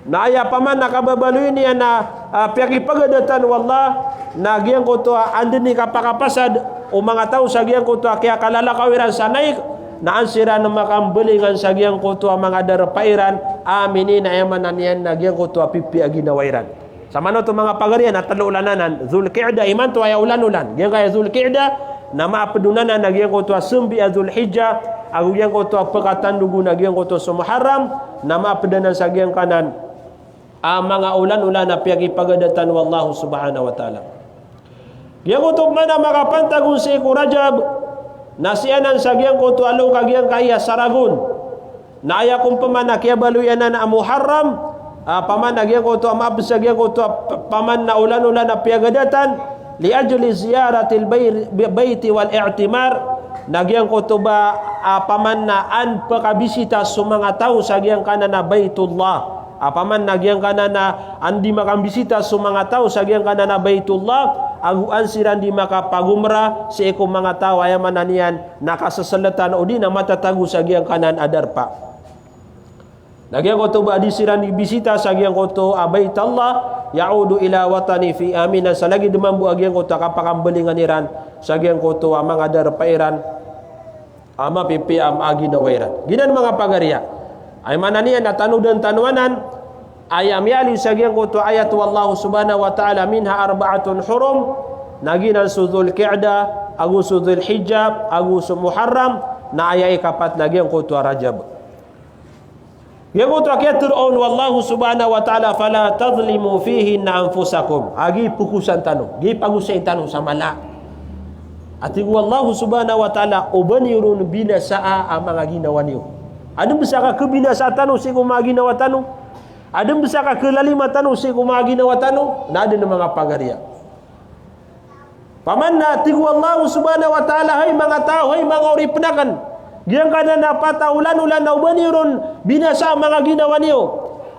na aya apaman na kababaloy niyan a, ah, piyakipagadatan o Allah, na giyangkoto a anda den i kapakapasad o manga taw sa giyangkoto a kiyakalalakaw iran sa naik, na an siran makambelingan sa giyangkoto a manga darpa iran, amin, na aya maana niyan na giyangkoto a pipiya a ginawa iran. Sa maana oto manga pagari na telo olan anan, Dhul Qa'dah, imanto aya olan-olan. Giyangkaya Dhul Qa'dah, na maaped on anan a giyangkoto a sembi a Dhul Hijjah, ago giyangkoto a pekatandog on a giyangkoto so Muharram, na maaped anan sa giyangkanan a manga olan-olan a piyakipagadatan o Allah subhanahu wa ta'ala. Giyangkoto peman a makapantag on sii ko Rajab, na sii anan sa giyangkoto a loka giyangkaya Saragon. Na aya kon peman a kiyabaloy anan a Muharram, ah, peman a giyangkoto a maaped sa giyangkoto a p-, peman na olan-olan a piyagadatan, li ajli ziyaratil bay-, bayti wal i'timar, na giyangkoto ba, ah, peman na an pekabisita so manga taw sa giyangkanan a Baitullah. Apaman na giyangkanan a an di makambisita so manga taw sa giyangkanan a Baitullah, ago an siran di makapagomra sii ko manga taw a aya maana niyan na kaseselatan odi na matatago sa giyangkanan a darpa. Na giyangkoto ba di siran di bisita sa giyangkoto a Baitallah, ya'udu ila watani fi aminan, sa lagid mambo a giyangkoto a kapakambalingan iran sa giyangkoto a manga darpa iran a mapipiya a ginawa iran. Giyanan manga pagariya. Aya maana niyan na tanodan tano anan, aya miyaaloy sa giyangkoto a ayat o Allah subhanahu wa ta'ala, minha arba'atun hurum, na giyanan so Dhul Qa'dah, ago so Dhul Hijjah, ago so Muharram, na aya ikapat na giyangkoto a Rajab. Giyangkoto a kiyatero on o Allah subhanahu wa ta'ala, fala tadhlimu fihinna anfusakum. A giya pokosan tano, giya pagosayin tano sa mala. A tig o Allah subhanahu wa ta'ala, oba niyo ron binasaa a manga ginawa niyo. Aden bes a kakhabinasa tano sii ko manga ginawa tano. Aden bes a kakhalalima tano sii ko manga ginawa tano. Na aden, manga pagariya. Paman na tig o Allah subhanahu wa ta'ala, hay manga taw, hay manga oripen aken, giyangkanan a pat a olan-olan na oba niyo ron binasaa a manga ginawa niyo.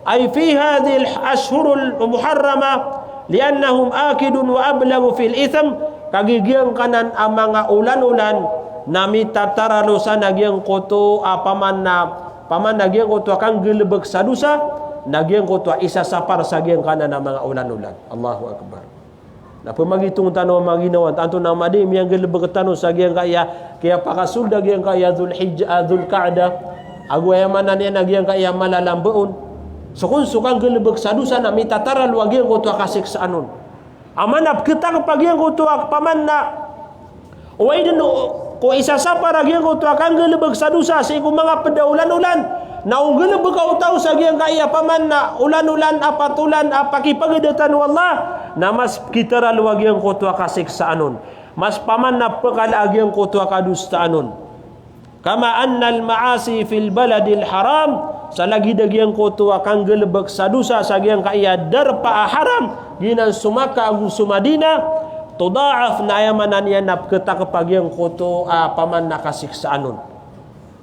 Ay fi hadhihil ashhuril muharramah, li'annahum akidun wa ablagu fil ithm, kagiya giyangkanan a manga olan-olan na mitataralo san a giyangkoto a paman na, paman na giyangkoto a kanggalebek sa dosa, na giyangkoto a isasapar sa giyangkanan a manga olan-olan. Allahu Akbar. Na pemagitong tano a manga ginawa, tanto na madi miyanggalebek tano sa giyangkaya, kiyapakasold a giyangkaya Dhul Hijjah, ah, Dhul Qa'dah, ago aya maana niyan na giyangkaya malalambeon. So kon so kanggalebek sa dosa na mitataralo a giyangkoto a kasiksaan on. Aman a peketakep a giyangkoto a paman na, o aya den o, ko isasapar a giyangkoto a kanggalebek sa dosa sii ko manga ped a olan-olan. Na o nggalebek o taw sa giyangkaya paman na olan-olan, a pat a olan a pakipagadatan o Allah, na mas kitaralo a giyangkoto a kasiksaan on. Mas paman na pekala a giyangkoto a kadosaan on. Kama annal ma'asi fil baladil haram, sa lagid a giyangkoto a kanggalebek sa dosa sa giyangkaya darpa a haram, giyanan so Makkah ago so Madinah, tudha'af, na aya maana niyan na peketakep a giyangkoto a paman na kasiksaan on.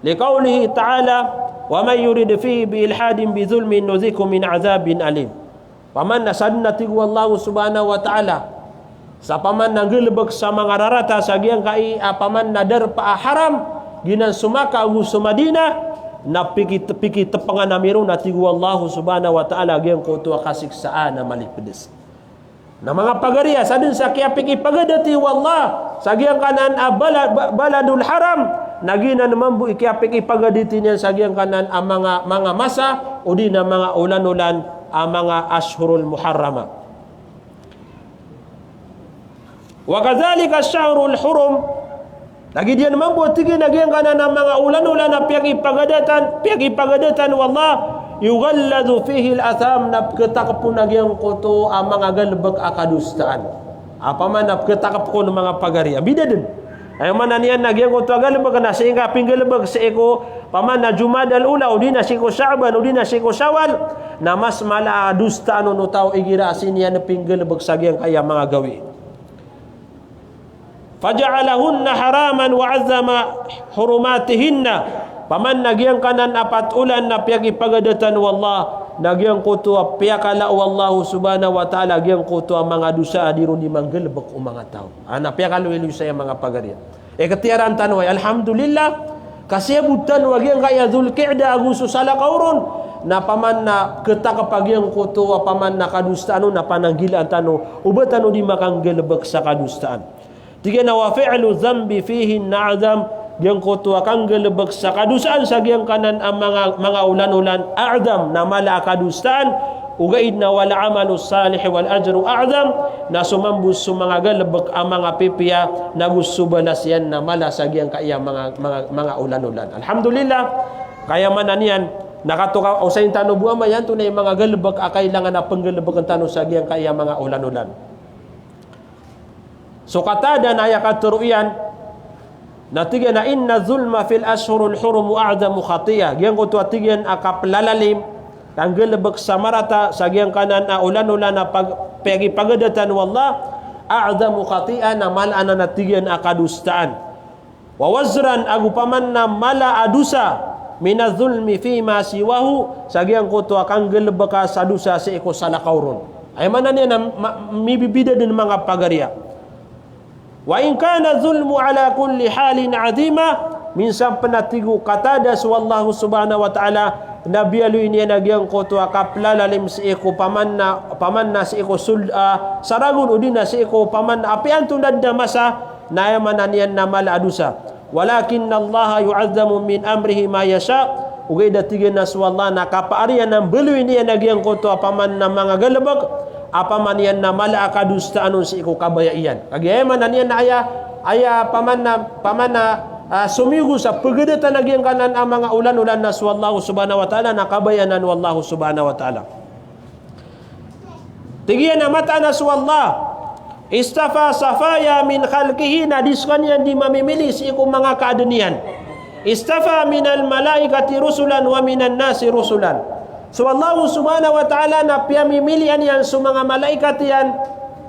Liqawlihi ta'ala, wa man yurid fihi bi ilhadin bi dhulmin nudhiqhu min adhabin alim. Paman na saden a tig o Allah subhanahu wa ta'ala, sa paman na nggalebek sa manga rarata sa giyangkai a paman na darpa a haram, giyanan so Makkah ago so Madinah, na piki-, pikitepengan ami ron a tig o Allah subhanahu wa ta'ala giyangkoto a kasiksaan a malipedes. Na manga pagariya, saden sa kiyapikipagadati o Allah sa giyangkanan a bala-, ba-, baladul haram, na giyanan mambo i kiyapikipagadati niyan sa giyangkanan a manga, manga masa, odi na manga olan-olan a manga ashhurul muharrama. Wa kadhalika ash-shahrul hurum. Lagid iyan mambo, tig iyan, a giyangkanan a manga olan-olan a piyakipagadatan, piyakipagadatan o Allah, yughalladhu fihil atham, na peketakep on a giyangkoto a manga galebek a kadosaan. A paman na peketakep on, manga pagariya. Bida den. Aya maana niyan na giyangkoto a galebek na sii ngka pinggalebek sii ko paman na Jumadal Ula, odi na sii ko Sha'ban, odi na sii ko Shawwal, na mas mala a dosaan on o taw igira a sii niyan pinggalebek sa giyangkaya manga gawii. Faja'alahunna haraman wa 'azzama hurumatihinna. Paman na giyangkanan a pat a olan na piyakipagadatan o Allah, na giyangkoto a piyakala o Allah subhanahu wa ta'ala giyangkoto a manga dosa a di ron di manggalebek o manga taw. A na piyakaloyaloy saya, manga pagariya. Ikhtiyaraan tano ay, alhamdulillah, kasiyabot tano a giyangkaya Dhul Qa'dah ago so salakaw ron, na paman na ketakep a giyangkoto a paman na kadosaan on na pananggilaan tano, o ba tano di makanggalebek sa kadosaan. Tig iyan a wa fi'lu dhanbi fihinna a'zam, giyangkoto a kanggalebek sa kadosaan sa giyangkanan a manga, manga olan-olan, a'zam, na mala a kadosaan, ogaid na wal 'amalus salih wal ajru a'zam, na so mambo so manga galebek a manga pipiya, na go so balas iyan na mala sa giyangkaya manga, manga, manga olan-olan. Alhamdulillah, kaya maana niyan, na katokaw, osayin tano bo amay antonaa i manga galebek a kailangan a penggalebeken tano sa giyangkaya manga olan-olan. So Qatadah na aya katero iyan, na tig iyan a inna dhulma fil ashhuril hurum a'zamu khati'ah. Giyangkoto a tig iyan a kapelalalim, kanggalebek sa marata sa giyangkanan a olan-olan a pag-, piyakipagadatan o Allah, a'zamu khati'ah, na mala anan a tig iyan a kadosaan. Wa wazran, ago paman na mala a dosa, mina dhulmi fima siwahu, sa giyangkoto a kanggalebeka sa dosa sii ko salakaw ron. Aya maana niyan na ma-, mibibida den, manga pagariya. Wa in kana zulmu ala kulli halin azima, minsan pn a tig o katada so Allah subhanahu wa ta'ala, na biyaloy niyan a giyangkoto a kaplalalim sii ko paman na, paman na sii ko sold a sa ragon odi na sii ko paman na apiya antonaa dn a masa, na aya maana niyan na mala a dosa. Walakinnallaha yu'azzimu min amrihi ma yasha. Ogaid a tig iyan a so Allah na kapaar iyan a mbaloyn iyan a giyangkoto a paman na manga galbk a paman iyan na mala a kadosaan on sii ko kabaya iyan. Kagiya aya maana niyan na aya, aya paman na, paman na, ah, somiyogo sa pgdatan a giyangkanan a manga olan-olan na so Allah subhanahu wa ta'ala na kabaya anan o Allah subhanahu wa ta'ala. Tig iyan a mataan a so Allah, istafa safaya min khalqihi, na di skaniyan di mamimili sii ko manga kaadn iyan. Istafa minal malaikati rusulan wa minan nasi rusulan. So Allah subhanahu wa ta'ala na piyamimilian iyan so manga malaikat iyan,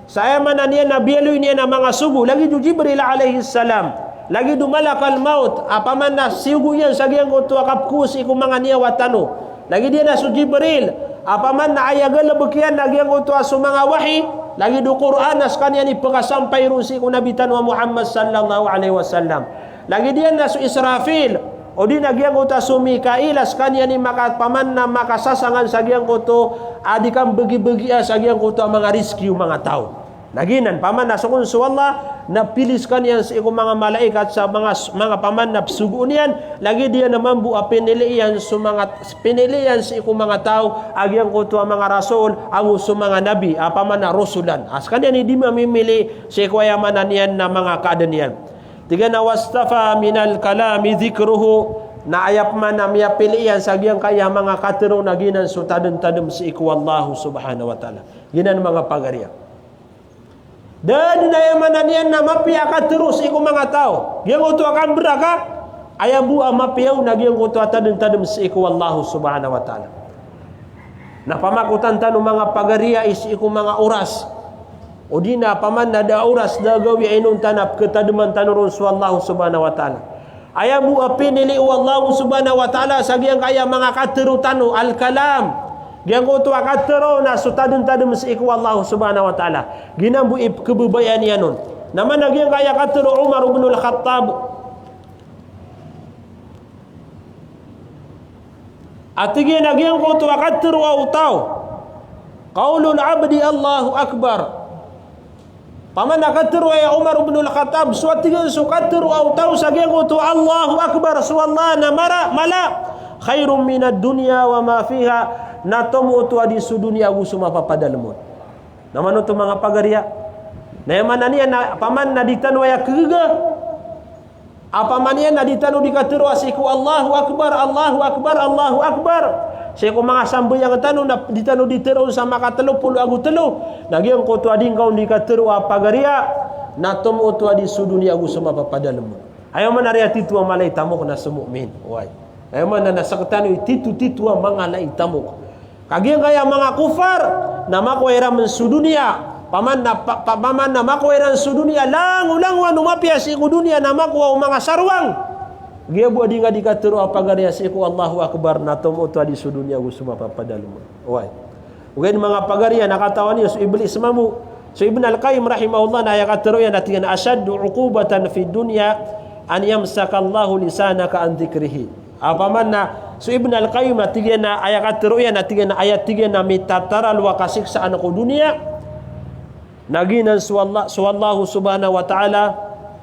sa aya maana niyan na biyaloy niyan a manga sogo, lagid o Jibril alayhis salam, lagid o malakal maut, a paman na siyogo iyan sa giyangkoto a kapkho sii ko manga niyawa tano. Lagid iyan a so Jibril, a paman na aya galbk iyan na giyangkoto a so manga wahi, lagid o Qur'an a skaniyan i pkasampay ron sii ko Nabi tano a Muhammad sallallahu alayhi wasallam. Lagid iyan a so Israfil, odi na giyangkoto a so Mikail a skaniyan i maka, paman na makasasangan sa giyangkoto a di kambgibgia sa giyangkoto a manga rizki o manga taw. Na giyanan, paman na so kon so Allah na pili skaniyan sii ko manga malaikat sa manga, manga paman na psogoon iyan, lagid iyan a mambo a pinili iyan so manga, pinili iyan sii ko manga taw a giyangkoto a manga rasul, ago so manga nabi, a paman na rusulan. A skaniyan i di mamimili sii ko aya maana niyan na manga kaadn iyan. Tig iyan a wastafa minal kalami dhikruhu, na aya paman na miyapili iyan sa giyangkaya manga katharo na giyanan so tadmtadm sii ko Allah subhanahu wa ta'ala. Giyanan manga pagariya. Da dn a aya maana niyan na mapiya a katharo sii ko manga taw. Giyangkoto a kambraka, aya bo a mapiya on na giyangkoto a tadmtadm sii ko Allah subhanahu wa ta'ala. Na pamakotan tano manga pagariya i sii ko manga oras. Odi na paman na da oras da gawii a inonta na pkatadman tano ron so Allah subhanahu wa ta'ala. Aya bo a pinili o Allah subhanahu wa ta'ala sa giyangkaya manga katharo tano, al-kalam. Giyangkoto a katharo na so tadmtadm sii ko Allah subhanahu wa ta'ala. Giyanan bo i pkhababayaan iyan on. Na maana giyangkaya katharo o Umar ibn al-Khattab. A tig iyan a giyangkoto a katharo o taw, qawlul abdi Allahu Akbar. Paman a katharo aya Umar ibn al-Khattab, so a tig iyan so katharo o taw sa giyangkoto a Allahu Akbar, so Allah na mara, mala, khairun minad dunya wa ma fiha, na tomo oto a di so doniya ago so mapapadalm on. Na mano oto manga pagariya? Na aya maana niyan na paman na di tano aya khagaga. A paman iyan na di tano di katharo a sii ko Allahu Akbar, Allahu Akbar, Allahu Akbar. Sii ko manga sambayang tano na di tano di tharoon sa makatlo polo ago tlo. Na giyangkoto a di ngka on di katharo a pagariya, na tomo oto a di so doniya ago so mapapadalm on. Aya maana niyan a titho a mala i tamok na so mu'min. Oway. Aya maana na sktano i titho-titho a manga mala i tamok. Kagiya giyangkaya manga kofar, na makowa iran so doniya. Paman na, pa, pa, paman na makowa iran so doniya, langolangowan o mapiya sii ko doniya na makowa o manga sarowang. Giya bo a di ngka di katharo a pagariya sii ko Allahu Akbar, na tomo oto a di so doniya ago so mapapadalm on. Oway. Ogaid manga pagariya na katawan iyo so Iblis mambo. So Ibn Al-Qayyim rahimahullah na aya katharo iyan a tig iyan a ashaddu uqubatan fid dunya an yamsaka Allahu lisanaka an dhikrihi. A paman na so Ibn Al-Qayyim na tig iyan a aya katharo iyan a tig iyan a aya tig iyan a mitataralo a kasiksaan ko doniya. Na giyanan so Allah, so Allah subhanahu wa ta'ala,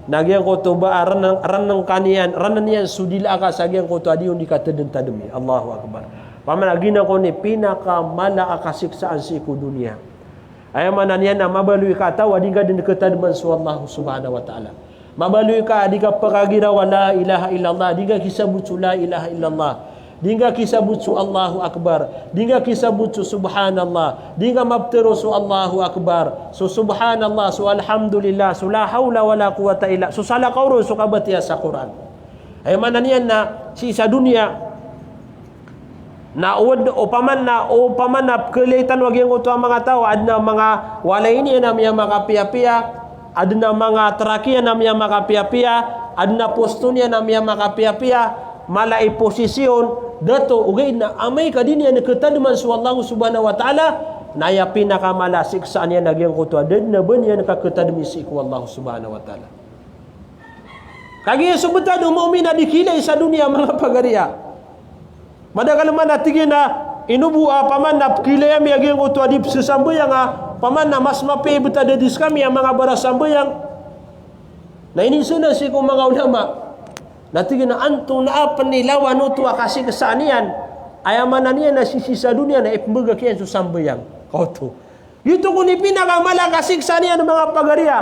na giyangkoto ba a rnng, rnngka niyan, rnn iyan so dila aka sa giyangkoto a di on di katadmtadmi. Allahu Akbar. Paman na giyanan kon i pinakamala a kasiksaan sii ko doniya. Aya maana niyan na mabaloy ka a taw a di ngka dn katadman so Allah subhanahu wa ta'ala. Mabaloy ka a di ka pkagiraw a la ilaha illallah, di ngka kisabot so la ilaha illallah. Di ngka kisabot so Allahu Akbar. Di ngka kisabot so Subhanallah. Di ngka maptharo so Allahu Akbar, so Subhanallah, so Alhamdulillah, so la hawla wala quwwata illa, so salakaw ron so kabatiya sa Qur'an. Aya maana niyan na sii sa doniya, na o, opama na, opama na pkhailay tano a giyangkoto a manga taw a adn a manga walay niyan a miyamakapiyapiya, adn a manga trak iyan a miyamakapiyapiya, adn a posto niyan a miyamakapiyapiya, mala i posisyon, dato, ogaid na amay ka di niyan katadman so Allah subhanahu wa ta'ala, Na aya pinakamala a siksaan iyan a giyangkoto a da dn a ba niyan kaketadmi sii ko Allah subhanahu wa ta'ala. Kagiya so btad o mu'min a di kilay sa doniya, manga pagariya. Madakel man a tig iyan a ino bo a paman na pkilay ami a giyangkoto a di pzasambayang a paman na mas mapiya i btad a di skami a manga barasambayang. Na iniiza na sii ko manga ulama. Na tig iyan a antonaa pn i lawan oto a kasiksaan iyan. Aya maana niyan na sii sa doniya na ipmbagak iyan so sambayang. Kaoto. Giyoto kon i pinakamala a kasiksaan iyan, manga pagariya.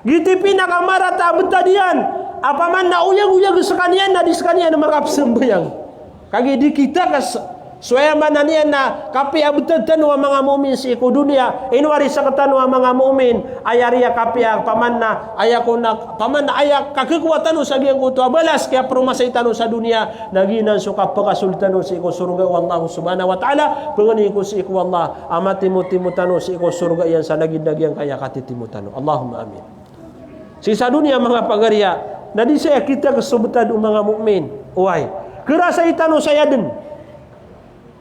Giyoto i pinakamarata a btad iyan. A paman na oyag-oyag skaniyan na di skaniyan makapsambayang. Kagiya di kita kas-, so aya maana niyan na kapiya a btad tano a manga mu'min sii ko doniya, ino ari sktano a manga mu'min, aya ari a kapiya paman na, aya ko na, paman na aya kakhakowa tano sa giyangkoto a balas, kiyapromasay tano sa doniya, na giyanan so kapakasold tano sii ko sorga o Allah subhanahu wa ta'ala, pangni ko sii ko Allah, a matimotimo tano sii ko sorga iyan sa lagid a giyangkaya katitimo tano. Allahumma amin. Sii sa doniya, manga pagariya, na di saya kita kasobtad o manga mu'min. Oway. Kerasay tano saya dn.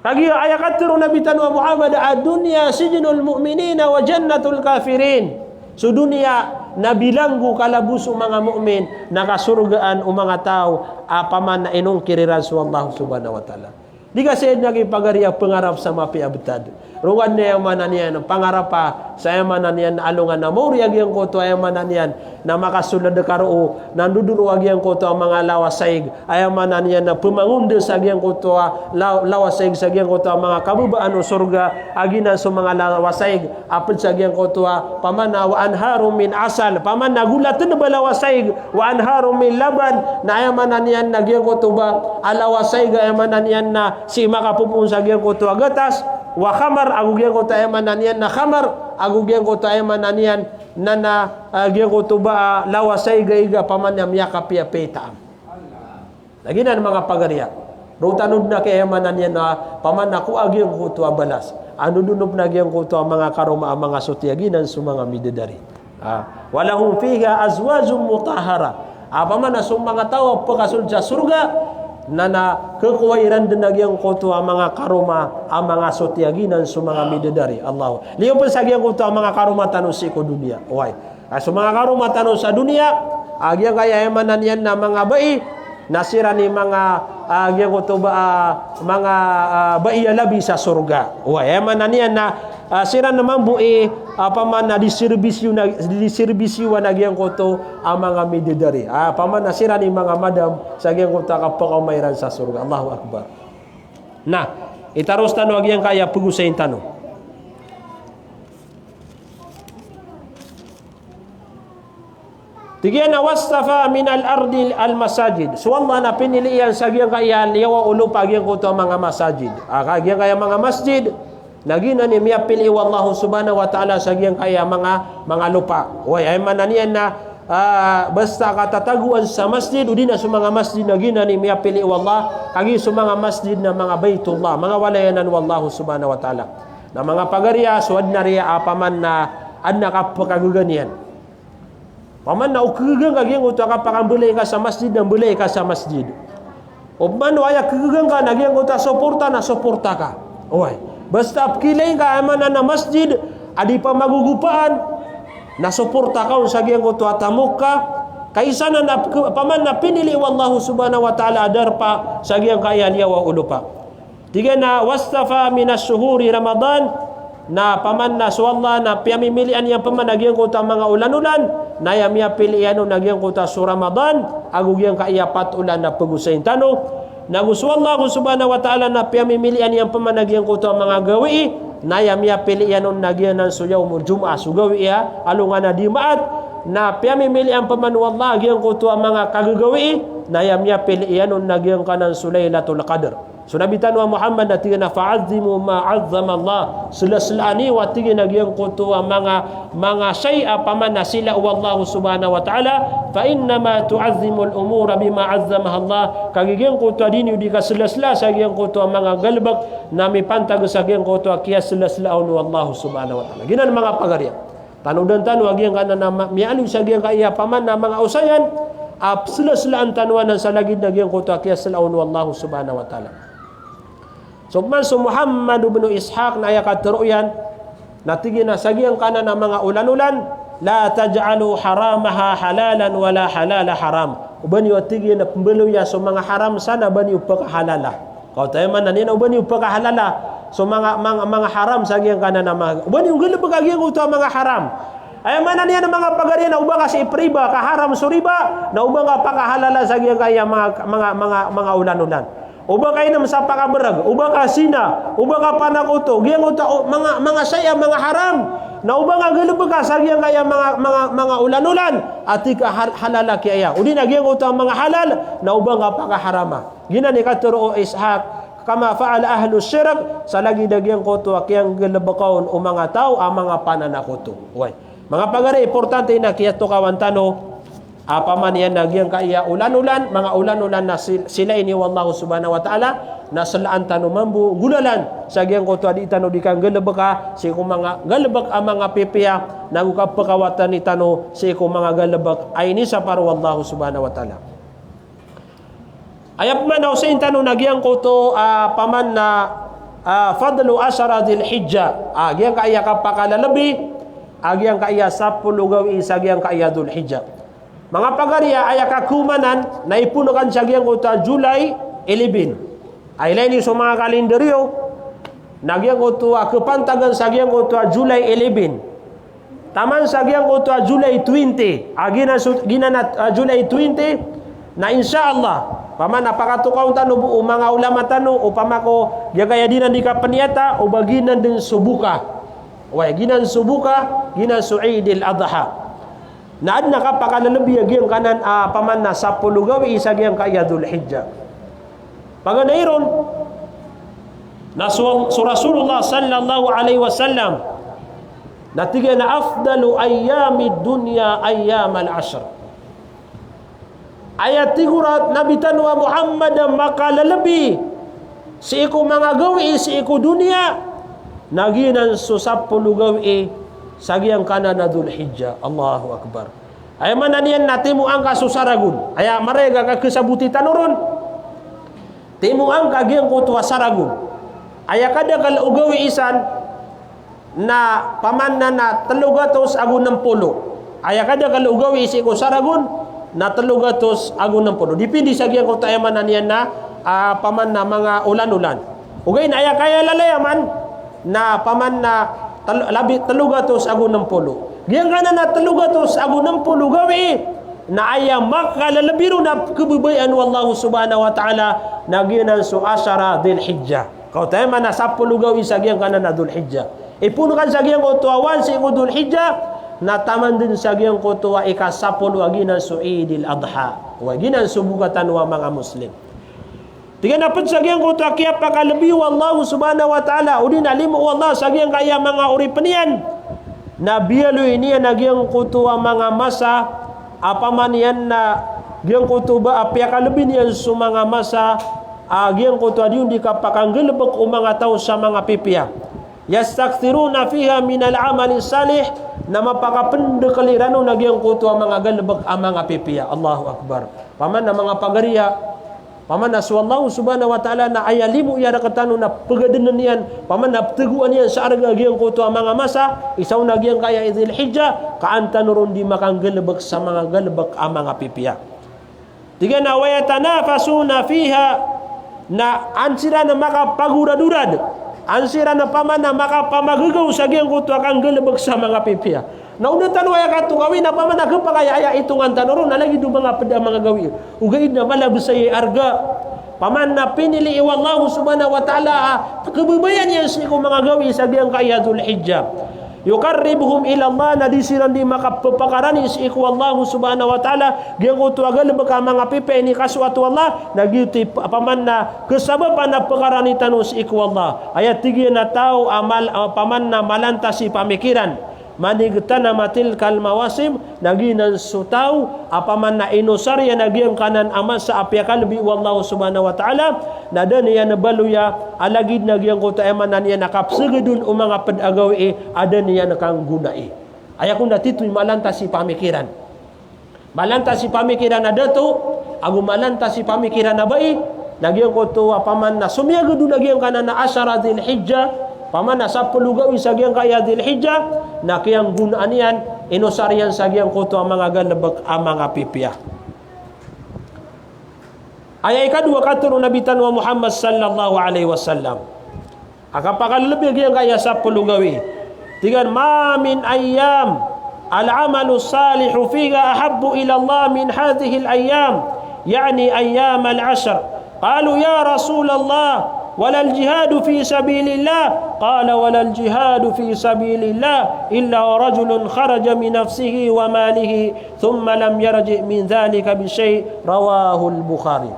Kagiya aya katharo o Nabi tano a Muhammad, "Ad-dunya sijnul mu'minina wa jannatul kafirin." So doniya na bilanggo, kalaboso o manga mu'min, na kasorgaan o manga taw a paman na inongkir iran so Allah subhanahu wa ta'ala. Di ka saya dn, manga pagariya, pangarap sa mapiya a btad. Rongan na aya maana niyan, pangarapa sa aya maana niyan na alongan a maori a giyangkoto a aya maana niyan na makasold ka roo, na ndodon roo a giyangkoto a manga lawasaig, aya maana niyan na pmangonda sa giyangkoto a law-, lawasaig sa giyangkoto a manga kababaan o sorga, a giyanan so manga lawasaig, a pd sa giyangkoto a paman na wa anharun min asal, paman na golatn ba lawasaig, wa anharun min laban, na aya maana niyan na giyangkoto ba a lawasaig, aya maana niyan na sii makapopoon sa giyangkoto a gatas, wa khamr, ago giyangkoto aya maana niyan na khamr, ago giyangkoto aya maana niyan na, na, ah, giyangkoto ba a lawasaig a iga paman na miyakapiyapiya i taam. Na giyanan, manga pagariya. Roo tano dn a kiyamanan iyan a paman a ko a giyangkoto a balas. Ando dn o pn a giyangkoto a manga karoma a manga soti a giyanan so manga midadari. Ah, wa lahum fiha azwajun mutahhara. Ah, paman a so manga taw a pkasold sa sorga, na, na khakowa iran dn a giyangkoto a manga karoma a manga soti a giyanan so manga midadari. Allahu. Liyo pn sa giyangkoto a manga karoma tano sii ko doniya. Oway. Ah, so manga karoma tano sa doniya, ah, giyangkaya aya maana niyan na manga bai, na siran i manga, ah, giyangkoto ba, ah, manga, ah, bai a labi sa sorga. Oway, aya maana niyan na, ah, siran mambo i, ah, paman a di serbisyo na, di serbisyoan a giyangkoto a manga midadari. Ah, paman a siran i manga madam sa giyangkoto a kapakaoma iran sa sorga. Allahu Akbar. Na, itaros tano a giyangkaya pagosayin tano. Tig iyan a, "Wastafa minal ardi al masajid." So Allah na pinili iyan sa giyangkaya liyawaw o lopa a giyangkoto a manga masajid. Ah, ka giyangkaya manga masjid, na giyanan i miyapili o Allah subhanahu wa ta'ala sa giyangkaya manga, manga lopa. Oway, aya maana niyan na, ah, basta katatagoan sa masjid, odi na so manga masjid na giyanan i miyapili o Allah, kagiya so manga masjid na manga Baitullah, manga walay anan o Allah subhanahu wa ta'ala. Na manga pagariya, so adn a riya a paman na adn a kapkagaga niyan. Paman na o khaga ngka giyangkoto a kapakambalay ka sa masjid na mbalay ka sa masjid. O paman o aya khaga ngka na giyangkoto a soporta na soporta ka. Oway. Basta pkilay ngka aya maana na masjid a di pamagogopaan na soporta ka on sa giyangkoto a tamok ka. Kaisa na, na pk-, paman na pinili o Allah subhanahu wa ta'ala a darpa sa giyangkaya liyawaw o lopa. Tig iyan a, "Wastafa minas shuhuri Ramadan." Na paman na so Allah na piyamimilian iyan paman a giyangkoto a manga olan-olan, na aya miyapili iyan on a giyangkoto a so Ramadan, ago giyangkaya pat olan a pagosayin tano. Na go so Allah subhanahu wa ta'ala na piyamimilian iyan paman a giyangkoto a manga gawii, na aya miyapili iyan on na giyanan so yawmul Jumu'ah, so gawii a alongan a Dimaat, na piyamimilian paman o Allah a giyangkoto a manga kagagawii, na aya miyapili iyan on na giyangkanan so Laylatul Qadr. So Nabi tano a Muhammad na tig iyan a, "Fa'azzimu ma 'azzama Allah." Sela-selaa niyo a tig iyan a giyangkoto a manga, manga shay a paman a sila o Allah subhanahu wa ta'ala. "Fa innama tu'azzimul umura bima 'azzamaha Allah." Kagiya giyangkoto a di niyo di kasela-sela sa giyangkoto a manga galbk na mipantag sa giyangkoto a kiyasela-selaa on o Allah subhanahu wa ta'ala. Giyanan manga pagariya. Tanodan tano a giyangkanan a ma-, miyaaloy sa giyangkaya paman a manga osayan, a psela-selaan tano anan sa lagid na giyangkoto a kiyasela on o Allah subhanahu wa ta'ala. So man so Muhammad ibn Ishaq na aya katharo iyan, Na tig iyan a sa giyangkanan a manga olan-olan, "La taj'alu haramaha halalan wala halala haram." O ba niyo, tig iyan, a pmbaloya so manga haram sa na ba niyo pakahalala. Kaoto aya maana niyan, o ba niyo pakahalala so manga, manga, manga haram sa giyangkanan a manga, o ba niyo nggalbka giyangkoto a manga haram. Aya maana niyan a manga pagari na o ba ka sii priba, ka haram so riba, na o ba ngka pakahalala sa giyangkaya manga, manga, manga, manga olan-olan. O ba ka inm sa pakabrg, o ba ka zina, o ba ka panakoto, giyangkoto a, o, manga, manga saya, manga haram. Na o ba ngka nggalbka sa giyangkaya manga, manga, manga olan-olan, a tig ka hal-, halala ki aya. O di na giyangkoto a manga halal, na o ba ngka pakaharama. Giyanan i katharo o Ishaq, kama fa'ala ahlu shirk, sa lagid a giyangkoto a kiyanggalbka on o manga taw a manga pananakoto. Oway. Manga pagari, importante na kiyatokawan tano, a paman iyan na giyangkaya olan-olan, manga olan-olan na sil-, silain iyo o Allah subhanahu wa ta'ala, na slaan tano mambo golalan sa giyangkoto a di tano di kanggalbka sii ko manga galbk a manga pipiya, nago kapkawatani tano sii ko manga galbk a inisapar o Allah subhanahu wa ta'ala. Aya pman a osayin tano na giyangkoto a paman na, a, fadlu ashara Dhil Hijjah. A, giyangkaya kapakalalbi a giyangkaya sapolo gawii sa giyangkaya Dhul Hijjah. Manga pagari, aya kakomanan na ipoon akn sa giyangkoto a July eleven. Aya ilay niyo so manga kalendar iyo, na giyangkoto a kapantagan sa giyangkoto a July eleven. Taman sa giyangkoto a July twenty, a giyanan so, giyanan a, a, July twenty, na insha Allah, paman a pakatokawn tano bo o manga ulama tano, opama ko giyangkaya di nan di kapniyata, o ba giyanan dn so boka. Oway, giyanan so boka, giyanan so Eid al-Adha. Na adn a kapakalalbi a giyangkanan a paman na sapolo gawii sa giyangkaya Dhul Hijjah. Paganay ron, na so, so Rasulullah sallallahu alaihi wasallam, na tig iyan a, "Afdalu ayyamid dunya ayyamal ashr." Aya tig o Nabi tano a Muhammad a makalalbi sii ko manga gawii sii ko doniya, na giyanan so sapolo gawii sa giyangkanan a Dhul Hijjah. Allahu Akbar. Aya maana niyan na timoang ka so saragon. Aya marayag a kakasaboti tano ron. Timoang ka giyangkoto a saragon. Aya kadakl o gawii san na paman na, na tlo gatos ago nm polo. Aya kadakl o gawii sii ko saragon na tlo gatos ago nm polo. Dipindi sa giyangkoto, aya maana niyan na, a, paman na manga olan-olan. Ogaid na aya kaya lalayaman na paman na tel-, labi tlo gatos ago nm polo. Giyangkanan a tlo gatos ago nm polo gawii, na aya makalalbi ron a kababayaan o Allah subhanahu wa ta'ala, na giyanan so ashara Dhil Hijjah. Kaoto aya maana sapolo gawii sa giyangkanan a Dhul Hijjah. Ipoon akn sa giyangkoto a one sii ko Dhul Hijjah, na taman dn sa giyangkoto a ikasapolo a giyanan so Eid al-Adha. Oway, giyanan so boka tano a manga Muslim. Tig iyan a pd sa giyangkoto a kiyapakalbi o Allah subhanahu wa ta'ala, odi na limo o Allah sa giyangkaya manga oripn iyan, na biyaloy niyan a giyangkoto a manga masa a paman iyan na giyangkoto ba a piyakalbi niyan so manga masa a giyangkoto a di on di kapakanggalbk o manga taw sa manga pipiya. Yastakthiruna fiha minal amali salih, na mapakapndkl iran on a giyangkoto a manga galbk a manga pipiya. Allahu Akbar. Paman na manga pagariya, paman na so Allah subhanahu wa ta'ala na aya limo iyan rktano na pgadnn iyan, paman na ptgoan iyan sa arga a giyangkoto a manga masa, isa on a giyangkaya i Dhil Hijjah, ka an tano ron di makanggalbk sa manga galbk a manga pipiya. Tig iyan a, "Wa yatanafasuna fiha," na an siran a makapagoradorad, an siran a paman a makapamagagaw sa giyangkoto a kanggalbk sa manga pipiya. Na o da tano aya katokawi na paman a khapakay a aya itongan tano ron na lagid o manga pd a manga gawii. Ogaid na mala bsay i arga. Paman na pinilii o Allah subhanahu wa ta'ala a kababayaan iyan sii ko manga gawii sa giyangkaya Dhul Hijjah. Yuqarribuhum ila Allah, na di siran di makapphakarani sii ko Allah subhanahu wa ta'ala, giyangkoto a galbk a manga pipiya a inikasoat o Allah, na giyoto i p-, paman na kasabapan a phakarani tano sii ko Allah. Aya tig iyan a taw a mal-, a paman na malantas i pamikiran. Man igtanama tilkal mawasim, na giyanan so taw a paman na inosar iyan a giyangkanan a masa a piyakalbi o Allah subhanahu wa ta'ala, na da niyan baloya, a lagid na giyangkoto a aya maana niyan a kapsagdon o manga pd a gawii a da niyan kanggonai. Aya kon a tito i malantas i pamikiran. Malantas i pamikiran a dato, ago malantas i pamikiran a bai, na giyangkoto a paman na somiyagd on a giyangkanan a ashara Dhil Hijjah, Opama na sapolo gawii sa giyangkaya Dhul Hijjah, na kiyanggonaan iyan, inosar iyan sa giyangkoto a manga galebek a manga pipiya. Aya ikadowa a katharo o Nabi tano a Muhammad sallallahu alaihi wasallam a kapakalelebi a giyangkaya sapolo gawii. Tig iyan, "Ma min ayyam al-amalu salihu fiha ahabbu ila Allah min hadhihil ayyam," ya'ni ayyam al-ashr. Qalu, "Ya Rasulallah, walal jihadu fi sabilillah?" Qala, "Walal jihadu fi sabilillah illa rajulun kharaja bi nafsihi wa malihi thumma lam yarji' min dhalika bi shay'." Rawahul Bukhari.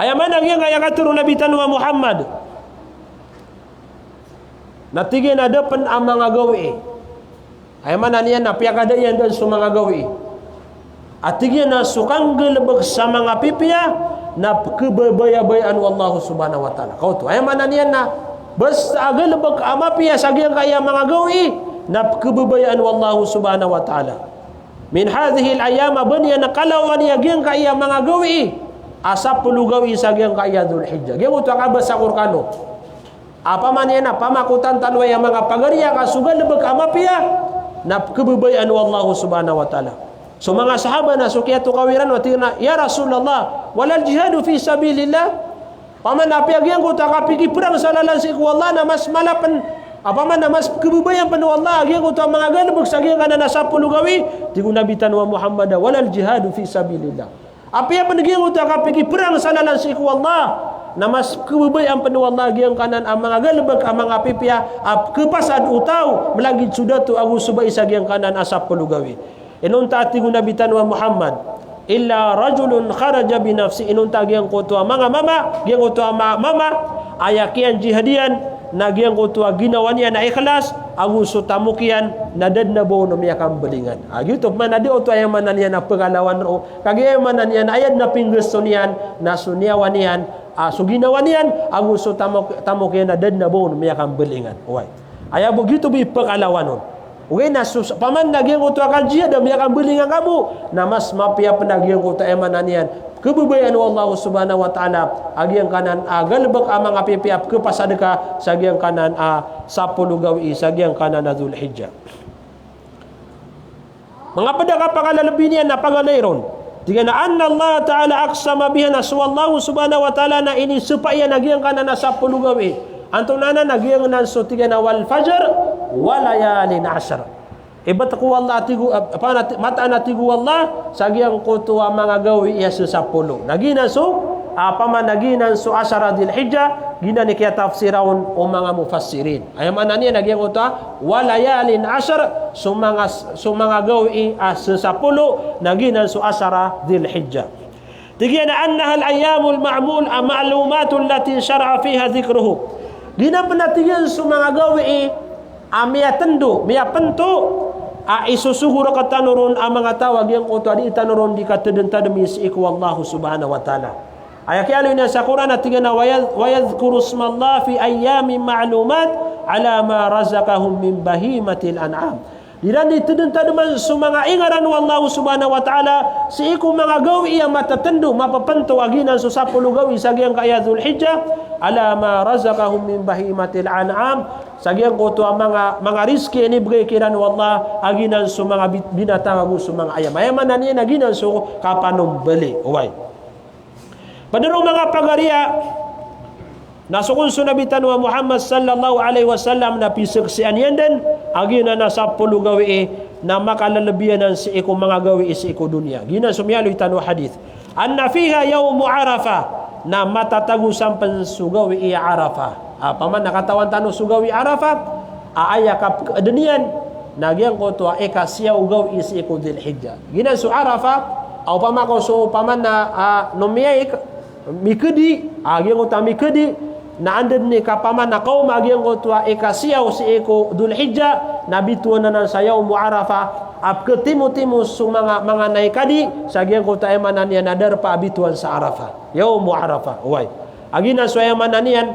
Aya maana giyangkaya katharo o Nabi tano a Muhammad, na tig iyan a da pen a manga gawii. Aya maana niyan na piyakada iyan den so manga gawii a tig iyan a so kanggalebek sa manga pipiya na pekhebabayaan o Allah subhanahu wa ta'ala. Kaoto, aya maana niyan na basta a galebek a mapiya sa giyangkaya manga gawii na pekhebabayaan o Allah subhanahu wa ta'ala. Min hadhihil ayyam, a ba niyan a kalawani a giyangkaya manga gawii a sapolo gawii sa giyangkaya Dhul Hijjah. Giyangkoto a kabasa ko rekano a opama niyan a pamakotan tano aya manga pagariya ka so galebek a mapiya na pekhebabayaan o Allah subhanahu wa ta'ala. So manga sahaba na so kiyatokawi ran, o tig iran a, "Ya Rasulallah, walal jihadu fi sabilillah?" Opama na apiya giyangkoto a kapikiperang sa lalan sii ko Allah na mas mala pen, opama na mas pekhebabayaan pen o Allah a giyangkoto a manga galebek sa giyangkanan a sapolo gawii. Tig o Nabi tano a Muhammad a, "Walal jihadu fi sabilillah." Apiya pen giyangkoto a kapikiperang sa lalan sii ko Allah na mas pekhebabayaan pen o Allah a giyangkanan a manga galebek a manga pipiya a pekhepasad o taw, melagid so dato ago so bai sa giyangkanan a sapolo gawii. Inonta a tig o Nabi tano a Muhammad, "Illa rajulun kharaja bi nafsi," inonta a giyangkoto a manga mama, giyangkoto a ma-, mama, aya kiyanjihad iyan, na giyangkoto a ginawa niyan a ikhlas, ago so tamok iyan, na da den a ba on miyakambelingan. A giyoto, opama na di oto aya maana niyan a pekalawan roo, kagiya aya maana niyan a aya den a pinggesto niyan, na so niyawa niyan, a so ginawa niyan, ago so tamok, tamok iyan, na da den a ba on miyakambelingan. Oway. Aya bo giyoto bo i pekalawan on. Ogaid na so, opama na giyangkoto a kajihad a miyakambelingan ka bo, na mas mapiya pen a giyangkoto a aya maana niyan, pekhebabayaan o Allah subhanahu wa ta'ala a giyangkanan a galebek a manga pipiya a pekhepasad ka sa giyangkanan a sapolo gawii sa giyangkanan a Dhul Hijjah. Manga ped a kapakalelebi niyan na paganay ron. Tig iyan a anna Allah ta'ala aqsama biha, na so Allah subhanahu wa ta'ala na inisapa iyan a giyangkanan a sapolo gawii. Antonaa na, na giyangkanan so tig iyan a wal fajr wa layalin ashr. Ibt ko Allah, tig o, ah, opama na ti-, mataan a tig o Allah sa giyangkoto a manga gawii a sesapolo. Na giyanan so, ah, opama na giyanan so ashara Dhil Hijjah, giyanan i kiyatafsira on o manga mufassirin. Aya maana niyan na giyangkoto a wa layalin ashr, so manga, so manga gawii a sesapolo, na giyanan so ashara Dhil Hijjah. Tig iyan a annahal ayyamul ma'mul-, a ma'lumatul lati shara'a fiha dhikruhu. Giyanan pen a tig iyan so manga gawii a miyatendo, miyapento, a isosogo rektano ron a manga taw a giyangkoto a dii tano ron dii katedentademi sii ko Allah subhanahu wa ta'ala. Aya kiyaaloy niyan sa Qur'an a tig iyan a wa yadh-, wa yadhkuru ismallah fi ayyamin ma'lumat ala ma razaqahum min bahimatil an'am. Dii ran dii tedentademan so manga ingaran o Allah subhanahu wa ta'ala sii ko manga gawii a matatendo, mapepento a giyanan so sapolo gawii sa giyangkaya Dhul Hijjah, ala ma razaqahum min bahimatil an'am, sa giyangkoto a manga, manga rizki a inibegay kiran o Allah a giyanan so manga bi-, binatang ago so manga ayam. Aya maana niyan a giyanan so kapanombali. Oway. Ped roo manga pagariya, na so kon so Nabi tano a Muhammad sallallahu alaihi wasallam na piseksian iyan den a giyanan a sapolo gawii na makalelebi anan sii ko manga gawii sii ko doniya. Giyanan so miyaaloy tano a hadith. Anna fiha yawmu Arafah, na matatago san pen so gawii a Arafah. Ah, opama na katawan tano so gawii a Arafah, a aya kapekeden iyan na giyangkoto a ikasiyaw gawii sii ko Dhil Hijjah. Giyanan so Arafah, a opama ko so opama na, ah, no miyaik, mikedi, a giyangkoto a mikedi, na anda den i kapamana kaoma a giyangkoto a ikasiyaw sii ko Dhul Hijjah, na bitowan anan sa yawmu Arafah, a peketimotimo so manga, manga naikadi, sa giyangkoto a aya maana niyan a darpa a bitowan sa Arafah. Yawmu Arafah, oway. A giyanan so aya maana niyan,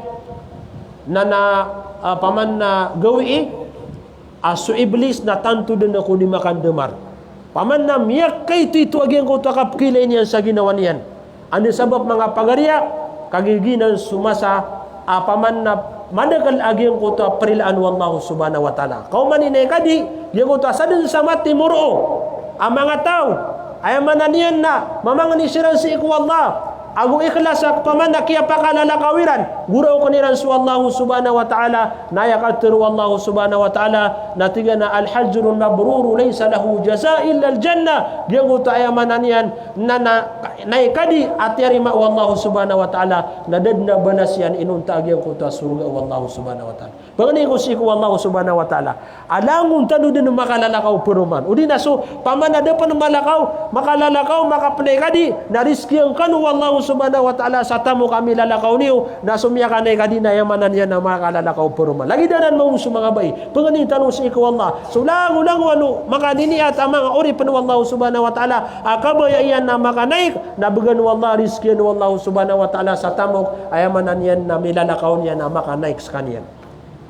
na, na, ah, opama na gawii, a so Iblis na tanto den a ko di makandemar. Opama na miyakaitoito a giyangkoto a kapekeilay niyan sa ginawa niyan. Anda sabap manga pagariya, Kagiya giyanan so masa a paman na madakel a giyangkoto a prilaan o Allah subhanahu wa ta'ala. Kaoma niyan i kadi, giyangkoto a sadn sa matimoro a manga taw, aya maana niyan na mamangni siran sii ko Allah, ago ikhlas a paman na kiyapakalalakaw iran, goraoken iran so Allah subhanahu wa ta'ala, na aya katharo o Allah subhanahu wa ta'ala, na tig iyan a, "Al-hajjul mabruru laysa lahu jaza illa al-jannah." Giyangkoto aya maana niyan na, na, na i kadi a tiyarima o Allah subhanahu wa ta'ala, na da dn a balas iyan inonta a giyangkoto a sorga o Allah subhanahu wa ta'ala. Pangni ko sii ko Allah subhanahu wa ta'ala a langon tano dn makalalakaw paroman. Odi na so paman na da pn malakaw, makalalakaw, makapnay kadi, na rizkian kano o Allah subhanahu wa ta'ala sa tamok a milalakaw niyo, na so miyakanay kadi na aya maana niyan na makalalakaw paroman. Lagid anan mambo so manga bai. Pangnin tano sii ko Allah. So langolangon o makaniniat a manga oripn o Allah subhanahu wa ta'ala a kabaya iyan na makanaik, na bgan o Allah, rizkian o Allah subhanahu wa ta'ala sa tamok, aya maana niyan na milalakaw niyan a makanaik skaniyan.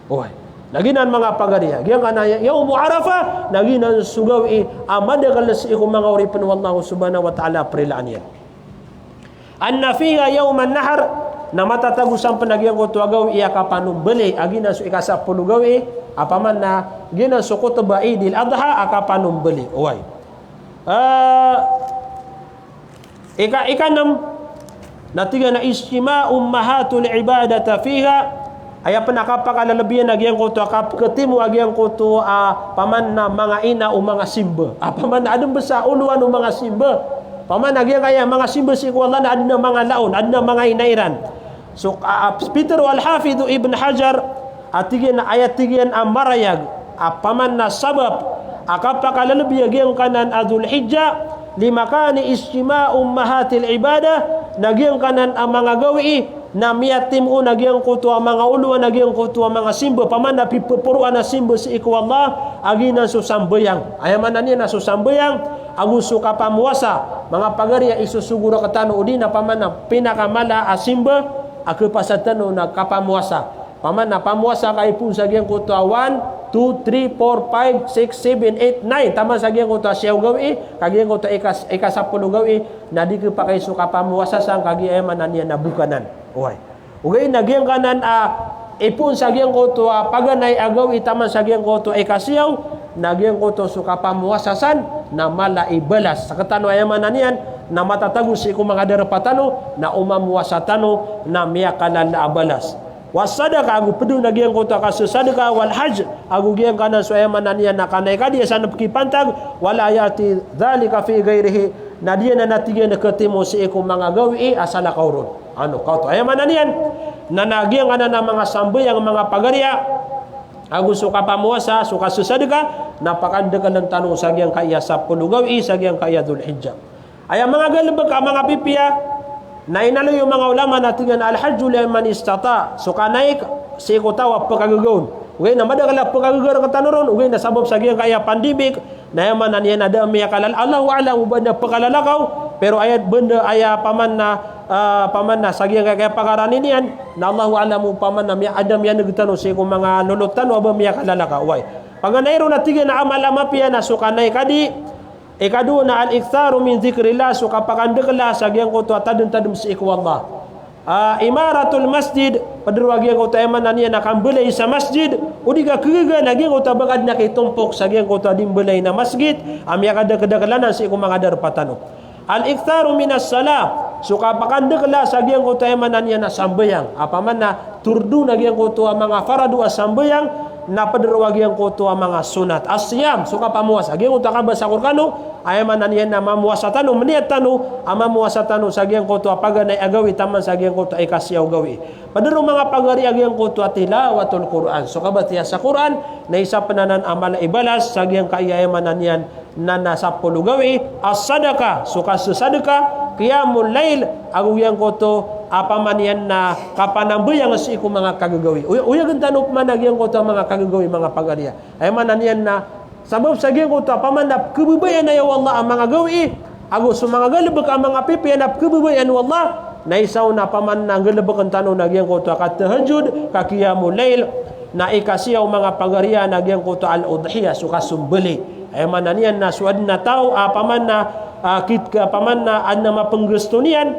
Oway. Na giyanan manga pagari a, giyangkanan a Yawmu Arafah, na giyanan so gawii a madakel sii ko manga oripn o Allah subhanahu wa ta'ala a prilaan iyan. Anna fiha yawman nahr, na matatago san pn a giyangkoto a gawii a kapanombali, a giyanan so ikasapolo gawii, a paman na giyanan so khutbah Eidil Adha a kapanombali. Oway. Ah, ika, ikanm, na tig iyan a ijtima'u ummahatul ibadati fiha, aya pn a kapakalalbiyan a giyangkoto a kapkhatimo a giyangkoto a paman na manga ina o manga simba. A paman na adn bs a olowan o manga simba. Paman na giyangkaya manga simba sii ko Allah na adn a manga laon, adn a manga ina iran. So, a, a, pitharo o Al-Hafidh Ibn Hajar, a tig iyan, aya tig iyan a marayag a paman na sabap a kapakalalbi a giyangkanan a Dhul Hijjah, limakani ijtima'u ummahatil ibadah, na giyangkanan a manga gawii na miyatimo on a giyangkoto a manga olowan a giyangkoto a manga simba, paman na pipphoroan a simba sii ko Allah, a giyanan so sambayang. Aya maana niyan na so sambayang, ago so kapamowasa, manga pagari a isosogo rktano, odi na paman na pinakamala a simba a khapasad tano na kapamowasa. Paman na pamowasa ka ipoon sa giyangkoto a one, two, three, four, five, six, seven, eight, nine. Taman sa giyangkoto a siyaw gawii, ka giyangkoto a ikas-, ikasapolo gawii, na di khapakay so kapamowasa san kagiya aya maana niyan na bokanan. Oway. Ogaid na giyangkanan a ipoon sa giyangkoto a paganay a gawii taman sa giyangkoto a ikasiyaw, na giyangkoto so kapamowasa san, na mala i balas. Sktano aya maana niyan, na matatago sii ko manga darpa tano, na o mamowasa tano, na miyakalala a balas. Was sadaqah, ago pd on a giyangkoto a kasasadka, wal hajj, ago giyangkanan so aya maana niyan na kanay kadi a san pkhipantag, wala ya'ti dhalika fi ghayrihi, na di anan a tig iyan a khatimo sii ko manga gawii a salakaw ron. Ano, kaoto. Aya maana niyan, na, na giyangkanan a manga sambayang, manga pagari a, ago so kapamowasa, so kasasadka, na pakandkln tano sa giyangkaya sapolo gawii, sa giyangkaya Dhul Hijjah. Aya manga galbk a manga pipiya, na inaloy o manga ulama na tig iyan a al-hajju liman istata', so kanaik sii ko taw a pkhagaga on. Ogaid na madakl a pkhagaga rktano ron, ogaid na sabap sa giyangkaya pandemic, na aya maana niyan na da miyakalal-, Allahu a'lam o ba adn a pkhalalakaw, pero aya banda, aya paman na, ah, paman na sa giyangkaya pakarani niyan, na Allahu a'lam o paman na miya-, adn a miyan'g tano sii ko manga lolot tano a ba miyakalalakaw. Oway. Paganay ron na tig iyan a amal a mapiya na so kanaik kadi, ikadowa na al-iktharu min dhikrillah, so kapakandkla sa giyangkoto a tadmtadm sii ko Allah. Ah, imaratul masjid, pd ron a giyangkoto a aya maana niyan na kambalay sa masjid, o di ka khagaga na giyangkoto a ba ka adn a kitompok sa giyangkoto a di mbalay na masjid a miyakadakdakl anan sii ko manga darpa tano. Al-iktharu minas salah, so kapakandkla sa giyangkoto a aya maana niyan na sambayang. Apiya man na tordo na giyangkoto a manga farado a sambayang, na pd ron a giyangkoto a manga sonat. As-siyam, so kapamowasa. Giyangkoto a kabasa ko rkano, aya maana niyan na mamowasa tano, mniyat tano a mamowasa tano sa giyangkoto a paganay a gawii taman sa giyangkoto a ikasiyaw gawii. Pd ron manga pagari a giyangkoto a tilawatul Qur'an. So kabatiya sa Qur'an, na isa pn anan a mala i balas sa giyangkaya aya maana niyan na, na sapolo gawii, as-sadaqah, so kasasadka, qiyamul layl, ago giyangkoto a paman iyan na kapanambayang sii ko manga kagagawii. Oya, oyagn tano pman a giyangkoto a manga kagagawii, manga pagari a. Aya maana niyan na sabap sa giyangkoto a paman na pkhababayaan aya o Allah a manga gawii, ago so manga galbk a manga pipiya na pkhababayaan o Allah, na isa on a paman na nggalbkn tano na giyangkoto a katahajjud, ka qiyamul layl, na ikasiyaw manga pagari a na giyangkoto a al-udhiyah, so kasombali. Aya maana niyan na so adn a taw a paman na, ah, kit ka paman na adn a mapnggasto niyan,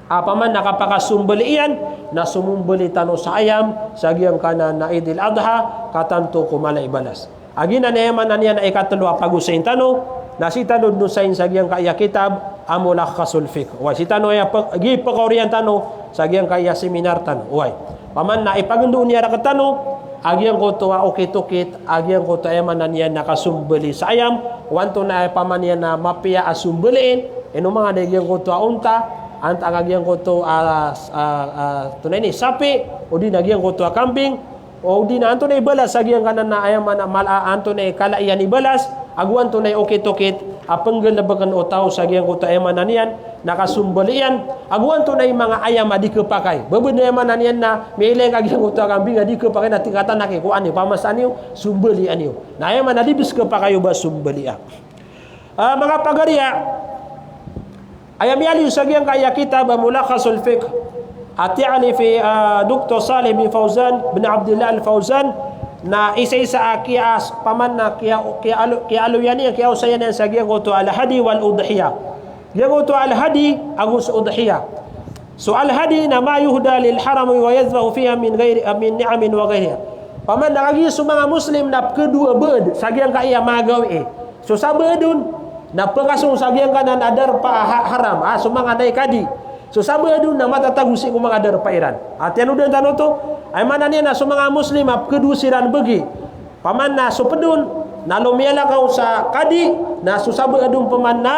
Opama na kapakasombali iyan, na somombali tano sa ayam sa giyangkanan a Eidil Adha, ka tanto ko mala i balas. A giyanan i aya maana niyan na ikatlo a pagosayn tano, na sii tano dn osayn sa giyangkaya kitab a Mulakhasul Fiqh. Oway, sii tano aya pe-, gi pekaoriyan tano sa giyangkaya seminar tano. Oway. Opama na ipagendao niyan rektano a giyangkoto a okit-okit a giyangkoto a aya maana niyan na kasombali sa ayam, o antonaa i opama niyan na mapiya a sombaliin, ino manga da giyangkoto a onta, antaa giyangkoto a, a, a, antonaa ini, sapi, odi na giyangkoto a kambing, odi na antonaa i balas sa giyangkanan a aya maana mal-, a, antonaa i kala iyan i balas, ago antonaa i okit-okit a penggalebeken o taw sa giyangkoto a aya maana niyan na kasombali iyan, ago antonaa i manga ayam a di kepakay. Ba bed na aya maana niyan na miyailay ka giyangkoto a kambing a di kepakay na tingkatan aki ko ani, opama sa aniyo, sombalian iyo. Na aya maana di bes kepakay o ba sombalian. Ah, manga pagariya, aya miyaaloy sa giyangkaya kitab a Mulakhasul Fiqh, a tiyaalif i, ah, Doktor Salih bin Fawzan bin Abdillah Al Fawzan, na isa-isa a kiya-, opama na kiya-, kiyaalo-, kiyaaloyan iyan, kiyaosayan iyan sa giyangkoto a al-hadi wal-udhiyah. Giyangkoto a al-hadi ago so udhiyah. So al-hadi na ma yuhda lil harami wa yudhbahu fiha min ghairi, min ni'amin wa ghairiha. Opama na kagiya so manga Muslim na pekhadowa baed sa giyangkaya manga gawii. So sabaad on na pekasong sa giyangkanan a darpa a ha-, haram, ah, so manga naikadi. So sabaad on na matatago sii ko manga darpa iran. Ati ano den tano oto, aya maana niyan na so manga Muslim a pekhadowa siran begi. Opama na so ped on na lomiyalakaw sa kadi, na so sabaad on opama na,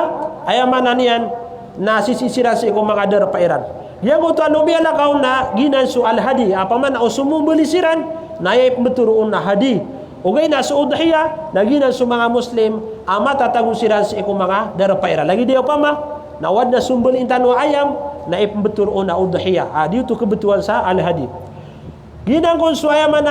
aya maana niyan na sisii siran sii ko manga darpa iran. Giyangkoto a lomiyalakaw na giyanan so al-hadi, opama na o somombali siran na aya ipembetero on na hadi. Ogaid na so udhiyah na giyanan so manga Muslim a matatago siran sii ko manga darpa iran. Lagid iyan opama na o aden a sombaliin tano a ayam na ipembetero on na udhiyah. Ah, di oto kebetowan sa al-hadi. Giyanan kon so aya maana